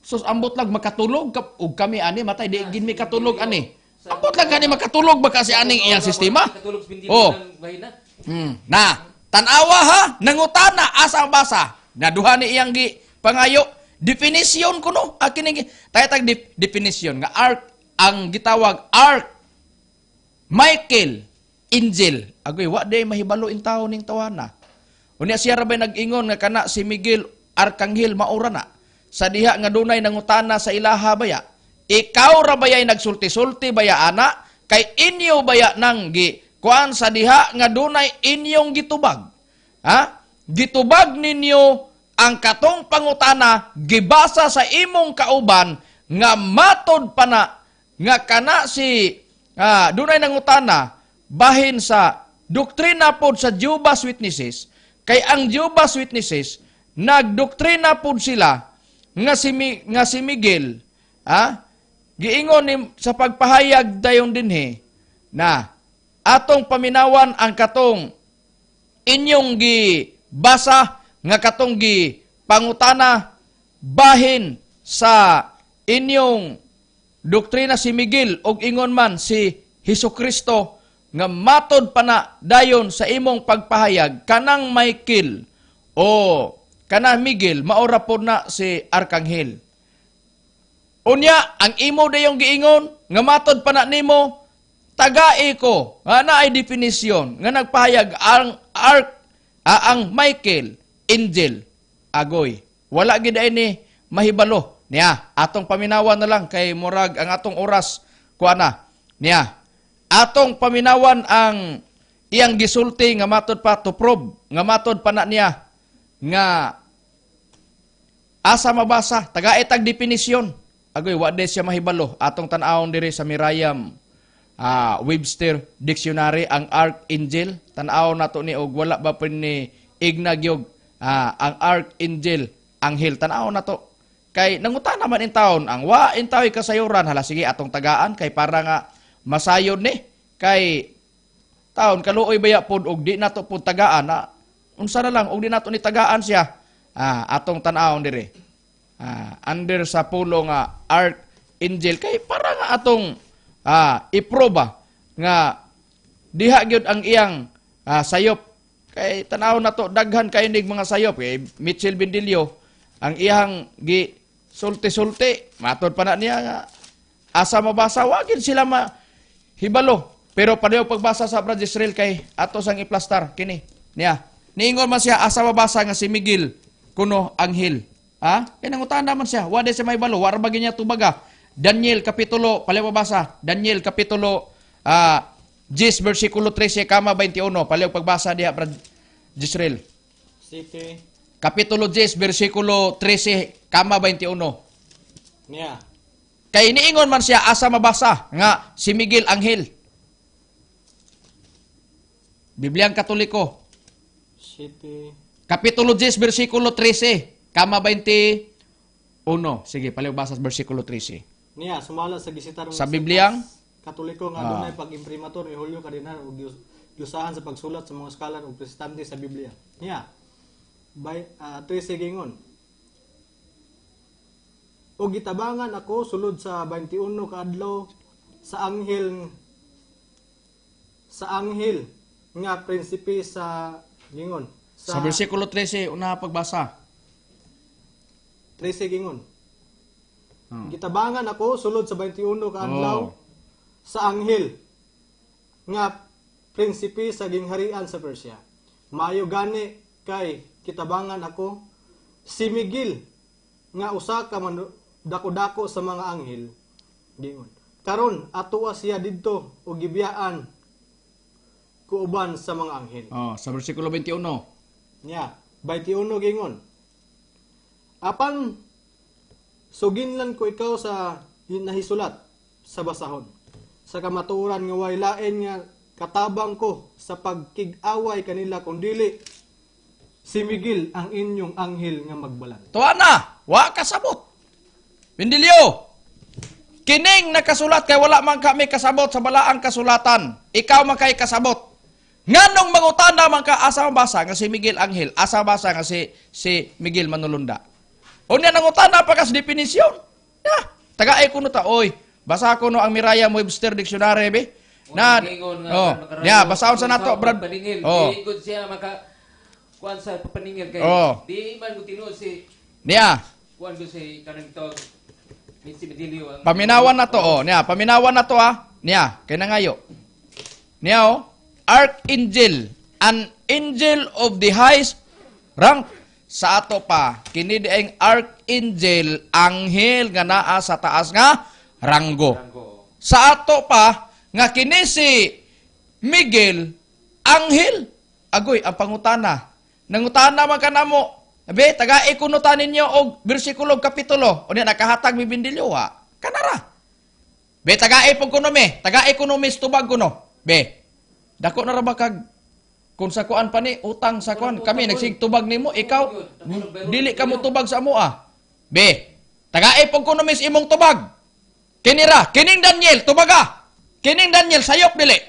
Sus, ambot lang makatulog og kami ani matay di gid mi katulog ani. Ambot lang kani makatulog baka si aning iyang sistema. Katulog sa Bindilyo Oh. ng bahina. Na, tan-awa ha, nangutana asa ang basa. Na duha ni iyang gi pangayo definition kuno. Ah, kini tayo tag definition nga ark ang gitawag ark Michael Angel. Agoy wa day mahibalo in tawo ning tawana. Unya siya ra bay nag-ingon nga kana si Miguel Arkanghel maura na. Sa diha nga dunay nangutana sa ilaha baya. Ikaw ra bayay nagsulti-sulti baya ana kay inyo baya nang gi kuan sa diha nga dunay inyong gitubag. Ha? Gitubag ninyo ang katong pangutana gibasa sa imong kauban nga matod pa na nga kana si dunay nangutana bahin sa doktrina pod sa Jehovah's Witnesses, kay ang Jehovah's Witnesses nagdoktrina pod sila nga si Miguel, giingon ni sa pagpahayag dayon dinhi na atong paminawan ang katong inyong gibasa nga katong gi pangutana bahin sa inyong doktrina si Miguel og ingon man si Hesukristo nga matod pa na dayon sa imong pagpahayag kanang Michael o kanang Miguel maora po na si Arkanghel. Unya ang imo dayong giingon nga matod pa na nimo tagai ko nga naay definisyon nga nagpahayag ang ark ang Michael angel. Agoy wala gid ay ni mahibalo niya. Atong paminawan na lang kay murag ang atong oras kuha na niya. Atong paminawan ang iyang gisulti nga matod pa to prove nga matod pa na niya nga asa mabasa tagae tag definisyon. Agoy wa de siya mahibalo. Atong tan-awon diri sa Merriam Webster Dictionary ang archangel. Tan-awon nato ni og wala ba pud ni ignagyog ang archangel anghel. Tan-awon nato kay nangutan naman in taon ang wa in taoy kasayuran. Hala sige atong tagaan kay para nga masayod ni kay taon kaluoy baya pod og di nato pod tagaan na unsa na lang og di nato ni tagaan siya. Atong tan-awon diri under sa pulo nga archangel kay para nga atong iproba nga diha gyud ang iyang sayop. Kay tan-awon nato daghan kay nig mga sayop kay Mitchell Bindilio ang iyang gi sulti-sulti matod pa na niya nga asa mabasa wa gid sila mahibalo. Pero pareho pagbasa sa Brad Israel kay ato sang iplastar kini niya. Niingon man siya asa mabasa nga si Miguel kuno anghel. Ha? Kay nangutan naman siya, wa di siya mahibalo, wa ra ba gyud niya tubaga. Daniel kapitulo, paliw mabasa, Daniel kapitulo 10 versikulo 13 kama 21, paliw pagbasa diha Brad Israel. City. Kapitulo 10 versikulo 13 kama 21. Niya. Kay niingon man siya asa mabasa nga si Miguel anghel. Bibliang Katoliko. City. Kapitulo 10 versikulo 13 kama 21. Sige, paliw basa sa versikulo 13. Niya, sumala sa gisitar Sa Bibliang? Katoliko nga adunay pag-imprimatur ni Julio Cardenal ug giusahan sa pagsulat sa mga scholar ug protestante sa Biblia. Niya by 13 gingon. Og gitabangan ako sulod sa 21 ka adlaw sa anghel nga prinsipe sa gingon Sa versikulo 13, una pagbasa. 13 gingon. Gitabangan ako sulod sa 21 ka adlaw sa anghel nga prinsipe sa gingharian sa Persia. Maayo gani kay kitabangan ako si Miguel nga usa ka dako-dako sa mga anghel, gingon. Karon atoa siya didto ug gibiyaan kuuban sa mga anghel. Oh, sa versikulo 21. Nya, 21 gingon. Apan suginlan ko ikaw sa nahisulat sa basahon. Sa kamatuoran nga way lain nga katabang ko sa pagkig-away kanila kung dili si Miguel ang inyong anghel nga magbalan. Tuwa na, wa kasabot. Bindilyo, kining nakasulat kay wala man kami kasabot sa balaang kasulatan. Ikaw man kay kasabot. Nganong mangutana man ka, asa mabasa nga si Miguel Anghel, asa mabasa nga si si Miguel Manulunda? Unya nangutana pa ka sa definisyon. Ya, tagaay kuno ta oy. Basa ko no ang Merriam-Webster Dictionary be. Na Ingon nga, oh, makarayo, ya basahon sa nato, Brad. Paningil. Oh. Di gud siya maka kuan sa papaningil kay di man gud tinuod si Niya, kuan gud si kanang tawag si Medilio ang Paminawan na to, oh. Niya, paminawan na to, ah. Niya, kay nangayo. Niya, oh. Archangel, an angel of the highest rank. Sa ato pa, kini di ang archangel, anghel nga naa sa taas nga ranggo. Ranggo. Sa ato pa, nga kini si Miguel, anghel. Agoy, ang pangutana. Nangutana man ka namo. Be, taga kuno ta ninyo og bersikulo og kapitulo. Unya nakahatag mi Bindilyo ha. Kanara. Be, taga pong kuno me. Taga kuno mis tubag kuno. Be, dako na ra ba kag kung sa kuan pa ni utang sa kuan kami nagsig tubag nimo, ikaw dili ka mo tubag sa amoa. Be, taga pong kuno mis imong tubag. Kinira, kining Daniel tubaga. Kining Daniel sayop dili?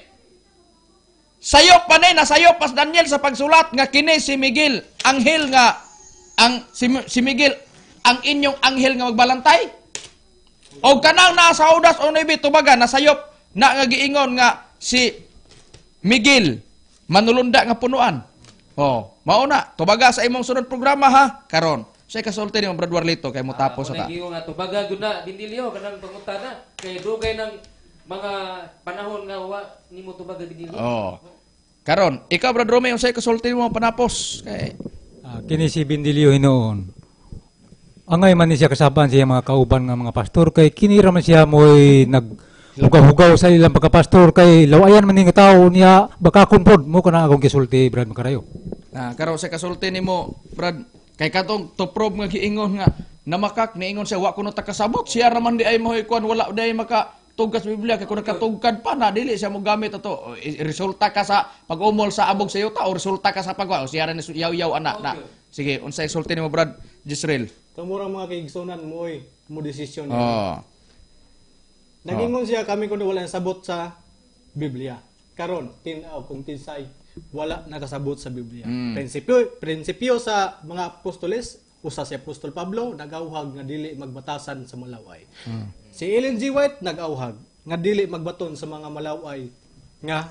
Sayop pa ni, nasayop pas Daniel sa pagsulat nga kini si Miguel, anghel nga ang si Miguel ang inyong anghel nga magbalantay. O kanang naa sa Judas o 9 tubaga, nasayop na nga giingon nga si Miguel manulunda nga punuan. Oh, mao na tubaga sa imong sunod programa ha karon. Siya kasulti ni Brad Warlito kay mo tapos sa sa ta. Nga tubaga gud na Bindilyo kanang pangutana kay dugay ng mga panahon nga wa nimo tubaga, Bindilyo. Oh. Karon, ikaw, Brad Romeo, unsay kasulti mo panapos kay Kini si Bindilyo hinuon. Angay man ni siya kasaban siya mga kauban nga mga pastor kay kini ra man siya mo'y nag hugaw-hugaw sa ilang pagkapastor kay lawayan man ni nga tao niya baka pod mo kana akong gisulti, Brad Makarayo. Ah, karon sa kasulti nimo, Brad, kay katong to prove nga giingon nga namakak niingon siya wa kuno ta kasabot, siya ra man di ay mo'y kuan, wala di ay maka tugkas Biblia kay kung nakatugkad pa na dili siya mo gamit ato. O, resulta ka sa pag-umol sa abog sa yuta o resulta ka sa pagwa o siya ra ni yaw-yaw ana na. Sige, unsay sulti nimo, Brad Jisrael? Kamurang mga kaigsunan mo oy mo desisyon. Nagingon siya kami kuno wala sabot sa Biblia. Karon, tin-aw kung tinsay wala nakasabot sa Biblia. Prinsipyo prinsipyo sa mga apostoles, usa si Apostol Pablo nagauhag nga dili magbatasan sa malaway. Si Ellen G. White nag-auhag nga dili magbaton sa mga malaway nga